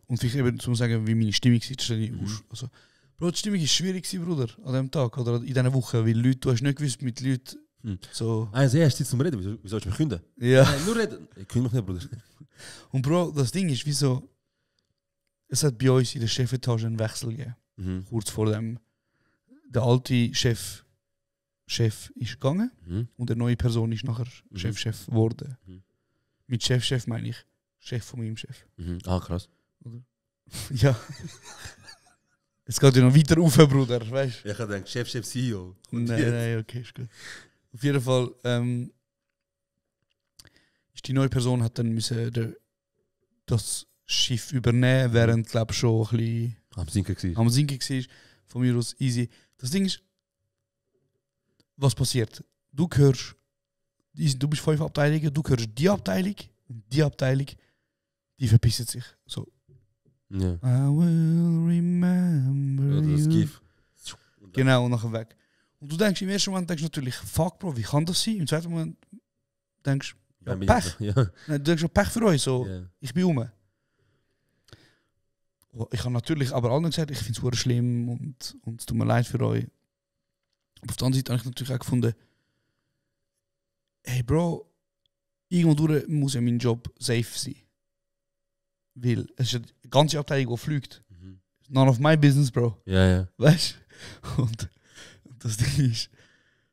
Und vielleicht eben zu sagen, wie meine Stimmung war. Also, Bro, die Stimmung war schwierig, Bruder, an diesem Tag oder in dieser Woche, weil Leute, du hast nicht gewusst, mit Leuten so... eins erst Zeit zum Reden, wie soll ich mich künden? Ja. Nein, nur reden. Ich künd mich nicht, Bruder. Und Bro, das Ding ist, wieso... Es hat bei uns in der Chefetage einen Wechsel gegeben. Kurz vor dem. Der alte Chef ist gegangen und eine neue Person ist nachher Chef geworden. Mit Chef meine ich Chef von meinem Chef. Ah, krass. Oder? Ja. Es geht ja noch weiter rauf, Bruder, weißt du? Ich habe gedacht, Chef, CEO. Nein, okay, ist gut. Auf jeden Fall ist die neue Person hat dann müssen das Schiff übernehmen, während glaube schon ein bisschen Am Sinken war. am Sinken war. Von mir aus easy. Das Ding ist, was passiert? Du bist 5 Abteilungen, du hörst die Abteilung und die Abteilung, die verpissen sich. So. Ja. I will remember Ja, das you. GIF. Genau, und nachher weg. Und du denkst im ersten Moment natürlich, fuck Bro, wie kann das sein? Im zweiten Moment denkst du, ja, Pech. Ja. Nein, du denkst, ja, Pech für euch, so, Ja. ich bin rum. Ich habe natürlich aber allen gesagt, ich finde es super schlimm und es tut mir leid für euch. Aber auf der anderen Seite habe ich natürlich auch gefunden, hey Bro, irgendwo muss ja mein Job safe sein. Weil es ist eine ganze Abteilung, die fliegt. None of my business, Bro. Ja. Weißt du? Und das Ding ist,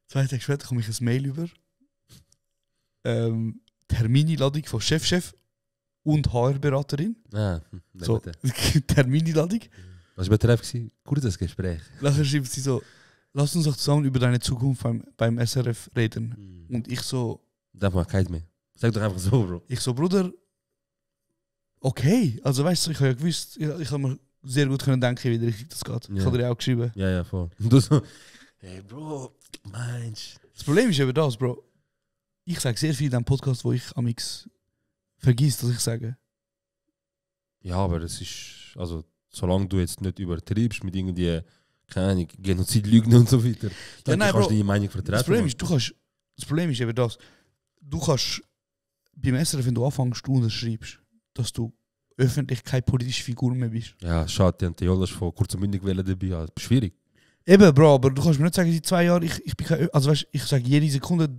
2 Tage später komme ich ein Mail über. Termineinladung von Chef und HR-Beraterin. Ah, So, Termineinladung. Was war betreff? Kurzes Gespräch. Nachher schreibt sie so, lass uns doch zusammen über deine Zukunft beim SRF reden. Und ich so, Darf man keinen mehr. Sag doch einfach so, Bro. ich so, Bruder, okay. Also weißt du, ich habe ja gewusst, ich habe mir sehr gut können denken, wie richtig das geht. Ich Ja. habe dir auch geschrieben. Ja, voll. Und du so, hey, Bro, Mensch. Das Problem ist eben das, Bro. Ich sage sehr viel in diesem Podcast, wo ich amix vergiss, dass ich sage. Ja, aber es ist, also, solange du jetzt nicht übertreibst mit irgendwie, keine Ahnung, Genozid, Lügen und so weiter, dann nein, kannst Bro, du die Meinung vertreten. Das Problem ist, das Problem ist eben das. Du kannst beim SRF, wenn du anfängst, du unterschreibst, dass du öffentlich keine politische Figur mehr bist. Ja, schade, die haben die Jolas von kurz und bündig wählen dabei. Ja, das ist schwierig. Eben, Bro, aber du kannst mir nicht sagen, seit 2 Jahren, ich bin kein, also weißt, ich sage jede Sekunde,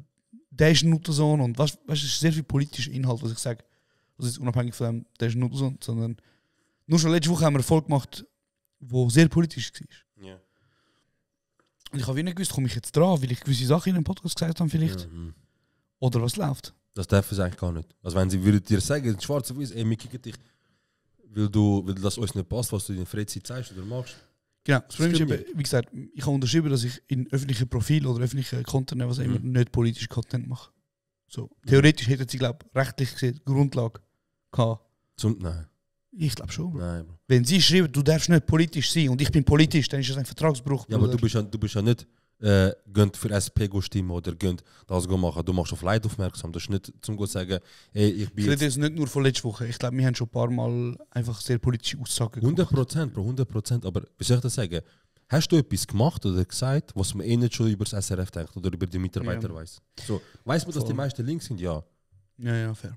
der ist ein Nuttersohn und weißt, es ist sehr viel politischer Inhalt, was ich sage. Also jetzt unabhängig von dem, der ist ein Nuttersohn, sondern nur schon letzte Woche haben wir einen Erfolg gemacht, der sehr politisch war. Ja. Und ich habe nicht gewusst, komme ich jetzt dran, weil ich gewisse Sachen in einem Podcast gesagt habe vielleicht. Ja, Oder was läuft. das dürfen sie eigentlich gar nicht. Also wenn sie würden dir sagen, schwarz auf weiß, ey, wir kicken dich, weil das uns nicht passt, was du in der Freizeit zeigst oder machst. Genau, das Problem ist stimmt eben, wie gesagt, ich habe unterschrieben, dass ich in öffentlichen Profil oder öffentlichen Content, was auch immer, nicht politisch Content mache. So. Theoretisch hätten sie, glaube ich, rechtlich gesehen Grundlage gehabt. Nein. Ich glaube schon. Bro. Nein, Bro. Wenn sie schreiben, du darfst nicht politisch sein und ich bin politisch, dann ist das ein Vertragsbruch. Ja, aber Bruder. du bist ja nicht gehen für SP stimmen oder gehen das machen. Du machst auf Leid aufmerksam. Das ist nicht zum zu sagen, hey, ich bin Ich rede jetzt nicht nur von letzter Woche. Ich glaube, wir haben schon ein paar Mal einfach sehr politische Aussagen gemacht. 100%, Bro, 100%. Aber wie soll ich das sagen? Hast du etwas gemacht oder gesagt, was man eh nicht schon über das SRF denkt oder über die Mitarbeiter weiß? So, weiß man, dass die meisten links sind? Ja. Ja, fair.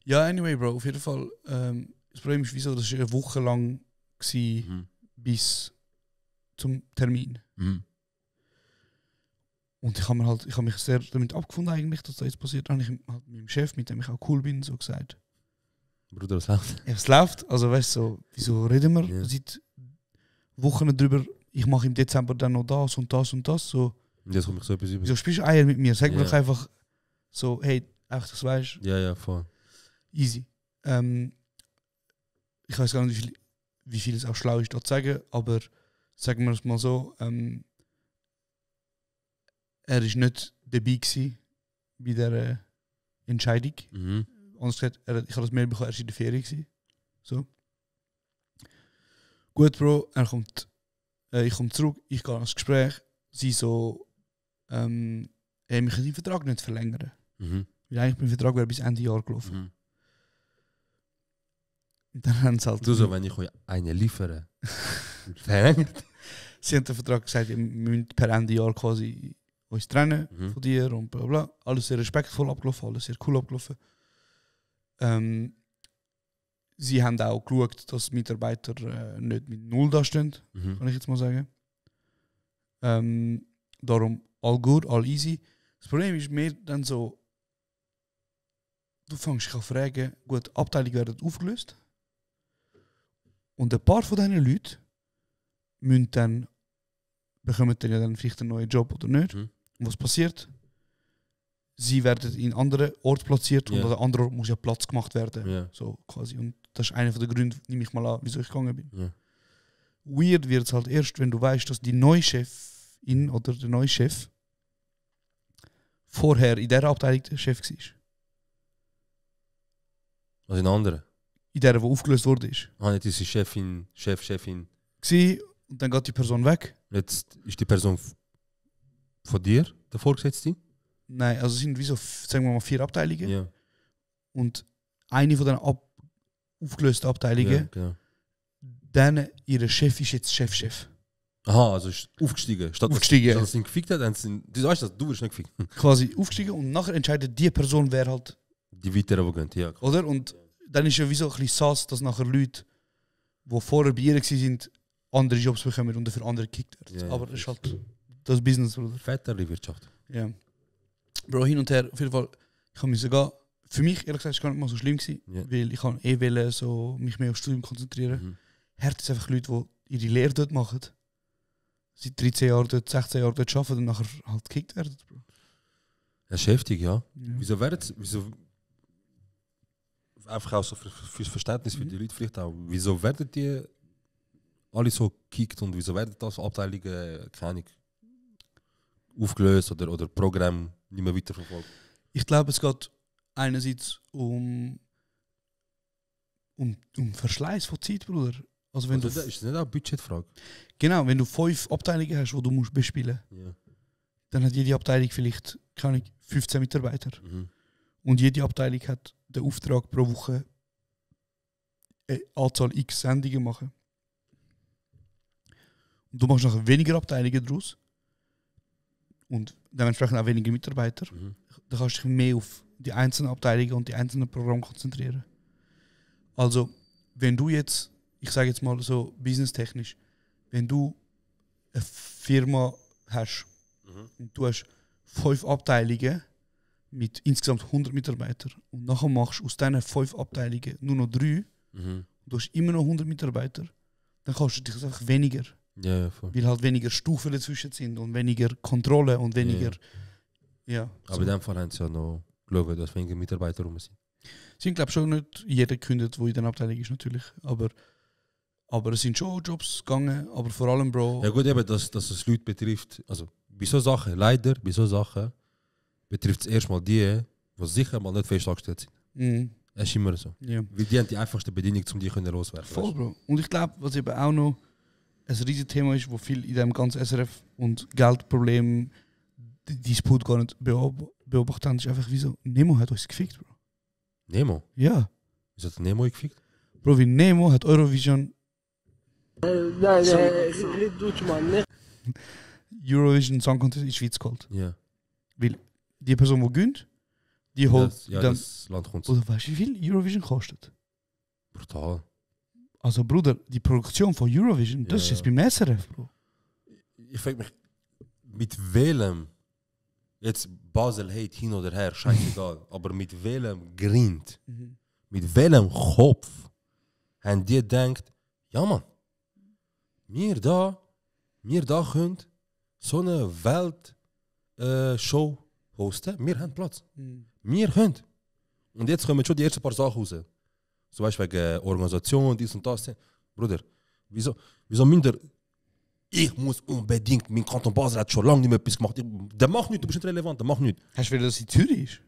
Ja, anyway, Bro, auf jeden Fall. Das Problem ist, wieso, das war eine Woche lang bis zum Termin. Und ich habe mich sehr damit abgefunden eigentlich, dass das jetzt passiert. Dann habe ich halt meinem Chef, mit dem ich auch cool bin, so gesagt. Bruder, was läuft? Ja, es läuft. Also weißt du, so, wieso reden wir seit Wochen darüber, ich mache im Dezember dann noch das und das und das. So. Und jetzt komme ich so etwas über. Wieso spielst du Eier mit mir? Sag mir doch einfach so, hey, einfach das weißt. Ja, voll. Easy. Ich weiß gar nicht, wie viel es auch schlau ist, da zu sagen, aber sagen wir es mal so, er war nicht dabei gewesen bei dieser Entscheidung. Anders gesagt, ich habe das Mail bekommen, er war in der Ferien gewesen. So. Gut, Bro, ich komme zurück, ich gehe ins Gespräch. Sie so, wir können den Vertrag nicht verlängern. Weil eigentlich mein Vertrag wäre bis Ende Jahr gelaufen. Und dann haben sie halt... Du so, wenn ich euch einen liefere, verlängert. Sie haben den Vertrag gesagt, wir müssen per Ende Jahr quasi uns trennen von dir und bla bla. Alles sehr respektvoll abgelaufen, alles sehr cool abgelaufen. Sie haben auch geschaut, dass Mitarbeiter nicht mit Null da stehen, kann ich jetzt mal sagen. Darum all good, all easy. Das Problem ist mehr dann so, du fängst dich an zu fragen, gut, Abteilungen werden aufgelöst und ein paar von diesen Leuten bekommen dann ja dann vielleicht einen neuen Job oder nicht. Und was passiert? Sie werden in anderen Orten platziert und an einem anderen Ort muss ja Platz gemacht werden. So quasi. Und das ist einer der Gründe, nehme ich mal an, wieso ich gegangen bin. Weird wird es halt erst, wenn du weißt, dass die neue Chefin oder der neue Chef vorher in dieser Abteilung der Chef war. Also in anderen? In der, die aufgelöst wurde. Nicht diese Chefin. War, und dann geht die Person weg. Jetzt ist die Person von dir, der Vorgesetzte? Nein, also es sind wie so, sagen wir mal, 4 Abteilungen. Ja. Und eine von den aufgelösten Abteilungen, dann ihre Chef ist jetzt Chef. Aha, also ist aufgestiegen. Statt dass sie ihn gefickt hat, du weißt das, du wirst nicht gefickt. Quasi aufgestiegen und nachher entscheidet die Person, wer halt... Die weiteren, die gehen, ja. Oder? Und dann ist ja wie so ein bisschen sass, dass nachher Leute, die vorher bei ihr waren, andere Jobs bekommen und dafür andere gekickt werden. Aber das ist halt das Business, Bruder. Fettere Wirtschaft. Ja. Bro, hin und her, auf jeden Fall, ich musste gehen. Für mich, ehrlich gesagt, war es gar nicht mal so schlimm gewesen, weil ich wollte so mich mehr aufs Studium konzentrieren. Hart ist einfach Leute, die ihre Lehre dort machen. Seit 13 Jahren dort, 16 Jahren dort arbeiten und nachher halt gekickt werden, Bro. Das ist heftig, ja. Wieso einfach auch so fürs Verständnis für die Leute vielleicht auch, wieso werden die alle so gekickt und wieso werden das Abteilungen, keine Ahnung, aufgelöst oder Programm nicht mehr weiterverfolgt? Ich glaube, es geht einerseits um Verschleiß von Zeit, Bruder. Also wenn ist das nicht auch eine Budgetfrage? Genau, wenn du 5 Abteilungen hast, die du musst bespielen musst, dann hat jede Abteilung vielleicht 15 Mitarbeiter. Und jede Abteilung hat den Auftrag pro Woche eine Anzahl X Sendungen machen. Und du machst nachher weniger Abteilungen daraus und dementsprechend auch weniger Mitarbeiter. Dann kannst du dich mehr auf die einzelnen Abteilungen und die einzelnen Programme konzentrieren. Also, wenn du jetzt, ich sage jetzt mal so businesstechnisch, wenn du eine Firma hast und du hast 5 Abteilungen mit insgesamt 100 Mitarbeitern und nachher machst du aus diesen 5 Abteilungen nur noch 3 und du hast immer noch 100 Mitarbeiter, dann kostet dich einfach weniger. Ja, voll. Weil halt weniger Stufen dazwischen sind und weniger Kontrolle und weniger... Ja. Aber in dem Fall haben sie ja noch geschaut, dass weniger Mitarbeiter rum sind. Sie sind, glaube ich, schon nicht jeder gekündigt, der in der Abteilung ist, natürlich. Aber es sind schon Jobs gegangen, aber vor allem, Bro... Ja gut, eben, dass es Leute betrifft, also bei so Sachen, leider, bei so Sachen betrifft es erstmal die sicher mal nicht fest angestellt sind. Das ist immer so. Ja. Weil die haben die einfachste Bedingung, um die loswerden. Voll, Bro. Und ich glaube, was eben auch noch ein riesiges Thema ist, wo viel in dem ganzen SRF und Geldproblem Disput gar nicht beobachtet haben, ist einfach wieso Nemo hat uns gefickt, Bro. Nemo? Ja. Wieso hat Nemo gefickt? Bro, wie Nemo hat Eurovision Song Contest in die Schweiz geholt. Ja. Weil die Person, die gönnt, die holt Ja, dann... das Land kommt. Oder weißt du, wie viel Eurovision kostet? Brutal. Also Bruder, die Produktion von Eurovision, das ist jetzt beim SRF, Bro. Ich frage mich, mit welchem, jetzt Basel hate hin oder her, scheißegal, aber mit welchem Grind, mit welchem Kopf haben die gedacht, ja Mann, wir da können so eine Weltshow hosten, wir haben Platz. Wir können. Und jetzt kommen schon die ersten paar Sachen raus. So weißt du, wegen Organisation, dies und das. Bruder, wieso müssen wir... Ich muss unbedingt, mein Kanton Basel hat schon lange nicht mehr etwas gemacht. Der macht nichts, du bist nicht relevant, der macht nichts. Hast du wieder, dass in Zürich ist?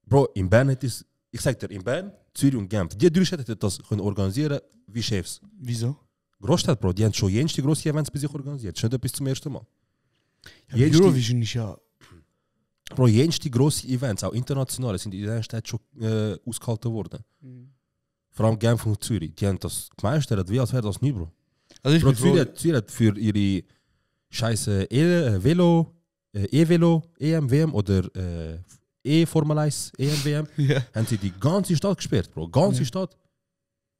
Bro, in Bern hat es... Ich sag dir, in Bern, Zürich und Genf, die drei Städte hätten das können organisieren wie Chefs. Wieso? Großstadt, Bro, die haben schon jenste grosse Events bei sich organisiert. Das ist nicht etwas zum ersten Mal. Ja, Eurovision ist ja... Bro, jenste grosse Events, auch internationale, sind in dieser Stadt schon ausgehalten worden. Vor allem Genf und Zürich, die haben das gemeistert, wie als wäre das nie, Bro. Also ich Bro, bin Zürich hat für ihre scheiße E-Velo, EM, WM oder E-Formel 1, EM, WM, haben sie die ganze Stadt gesperrt, Bro. Ganze Stadt.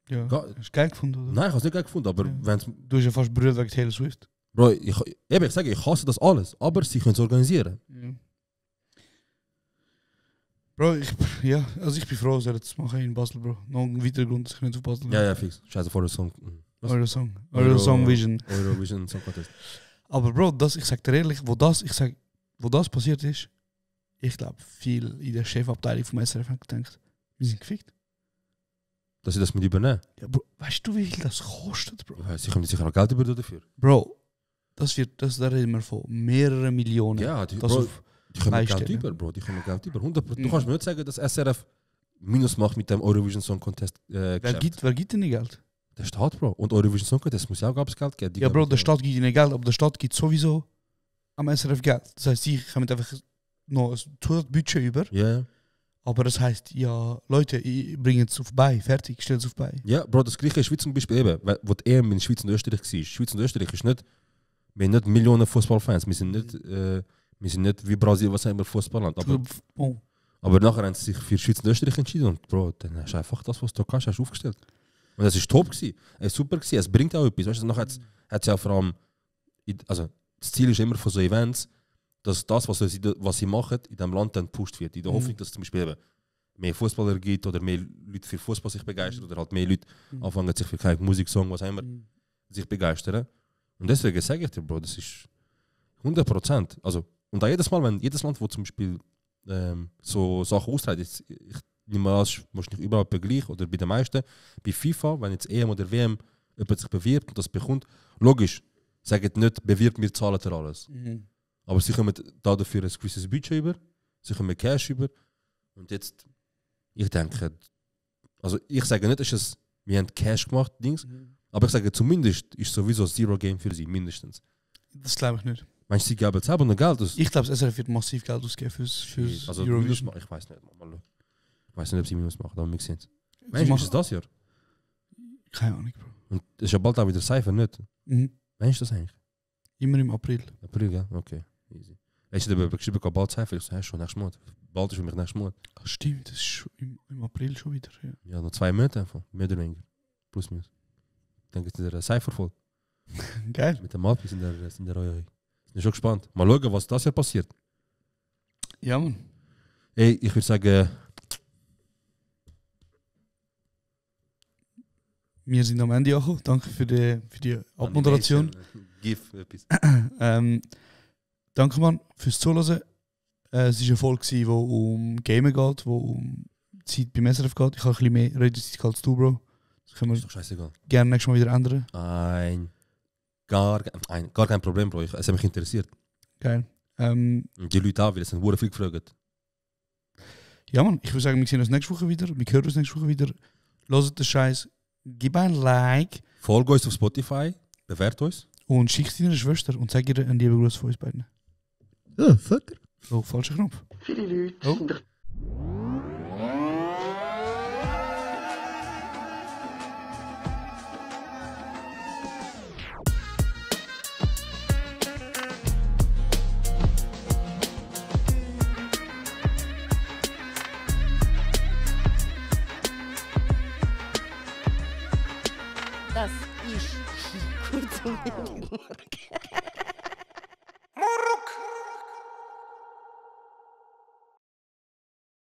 Ja, hast du geil gefunden, oder? Nein, ich habe es nicht geil gefunden, aber wenn's... Du hast ja fast berührt wegen Taylor Swift. Bro, ich sage, ich hasse das alles, aber sie können es organisieren. Ja. Bro, ich bin froh, dass er das machen in Basel, Bro. Noch ein weiterer Grund, dass ich nicht auf Basel gehe. Ja, fix. Scheiße, vor der Song. Eurosong Vision. Eurovision Song Contest. Aber Bro, ich sag dir ehrlich, wo das passiert ist, ich glaube, viel in der Chefabteilung vom SRF haben gedacht, wir sind gefickt. Dass sie das mit übernehmen? Ja, Bro, weißt du, wie viel das kostet, Bro? Ja, sie können sicher noch Geld über dafür. Bro, da reden wir von mehreren Millionen. Ja, die das kommen Geld Leisten, über, Bro. Die kommen Geld über. 100%. Du kannst mir nicht sagen, dass SRF Minus macht mit dem Eurovision Song Contest. Wer gibt denn nicht Geld? Der Staat, Bro. Und Eurovision Song Contest muss ja auch Geld geben. Ja, Bro, der Staat gibt ihnen Geld, aber der Staat gibt sowieso am SRF Geld. Das heisst, sie kommen einfach noch ein Zusatzbudget über. Ja. Yeah. Aber das heisst, ja, Leute, ich bringe es auf bei, fertig, stell es auf bei. Ja, Bro, das gleiche in der Schweiz zum Beispiel eben, wo die EM in der Schweiz und Österreich war. Schweiz und Österreich ist nicht, wir haben nicht Millionen Fußballfans, wir sind nicht wie Brasilien, was haben wir Fußballland. Aber nachher haben sie sich für Schweiz und Österreich entschieden und Bro, dann hast du einfach das, was du kannst, hast aufgestellt. Und das war top gewesen. Es war super gewesen. Es bringt auch etwas. Weißt du, nachher hat es ja vor allem, also das Ziel ist immer von so Events, dass das, was sie machen, in diesem Land dann gepusht wird. In der Hoffnung, dass es zum Beispiel eben mehr Fußballer gibt oder mehr Leute für Fußball sich begeistern oder halt mehr Leute anfangen, sich für keinen Musiksong, was auch immer, sich begeistern. Und deswegen sage ich dir, Bro, das ist 100%. Also, und auch jedes Mal, wenn jedes Land, wo zum Beispiel so Sachen austreibt, ich nehme an, musst nicht überall begleichen oder bei den meisten, bei FIFA, wenn jetzt EM oder WM jemand sich bewirbt und das bekommt, logisch, sagt nicht, bewirbt, wir zahlen dir alles. Aber sie kommen dafür ein gewisses Budget über, sie kommen Cash über. Und jetzt, ich denke, also ich sage nicht, wir haben Cash gemacht, Dings, aber ich sage zumindest ist sowieso Zero Game für sie, mindestens. Das glaube ich nicht. Meinst du, sie geben selber noch Geld aus? Ich glaube, das SRF wird massiv Geld ausgeben fürs also Eurovision. Ich weiß nicht, ich weiß nicht, ob sie Minus machen, aber wir sehen es. Meinst du, ist es das Jahr? Keine Ahnung, Bro. Und es ist ja bald auch wieder Cypher, nicht? Meinst du das eigentlich? Immer im April. April, ja? Okay. Easy. Hast du dir geschrieben, bald Cypher? Ich so, schon nächsten Monat. Bald ist für mich nächsten Monat. Ach, stimmt, das ist schon im April schon wieder. Ja, noch 2 Monate einfach. Mehr oder weniger. Plus minus. Ich denke, es ist der Cypher voll. Geil. Mit dem Malpis in der Reihe. Ich bin schon gespannt. Mal schauen, was das Jahr passiert. Ja, Mann. Ey, ich würde sagen... Wir sind am Ende angekommen. Danke für die Abmoderation. GIF, etwas. Danke, Mann, fürs Zuhören. Es war eine Folge, die um Gamen geht, die um Zeit beim SRF geht. Ich habe ein bisschen mehr Redezeit als du, Bro. Das können wir ist doch scheißegal. Gerne nächstes Mal wieder ändern. Gar kein Problem, Bro. Es hat mich interessiert. Geil. Und die Leute auch, weil es sind sehr viel gefragt. Ja, Mann, ich würde sagen, wir sehen uns nächste Woche wieder. Wir hören uns nächste Woche wieder. Hört den Scheiß. Gib ein Like. Folgt uns auf Spotify. Bewertet uns. Und schick deiner Schwester und sag ihr einen lieben Gruß von uns beiden. Ja, fucker. Oh, falscher Knopf. Viele Leute Oh. sind doch Das ist kurz und wenig morgen.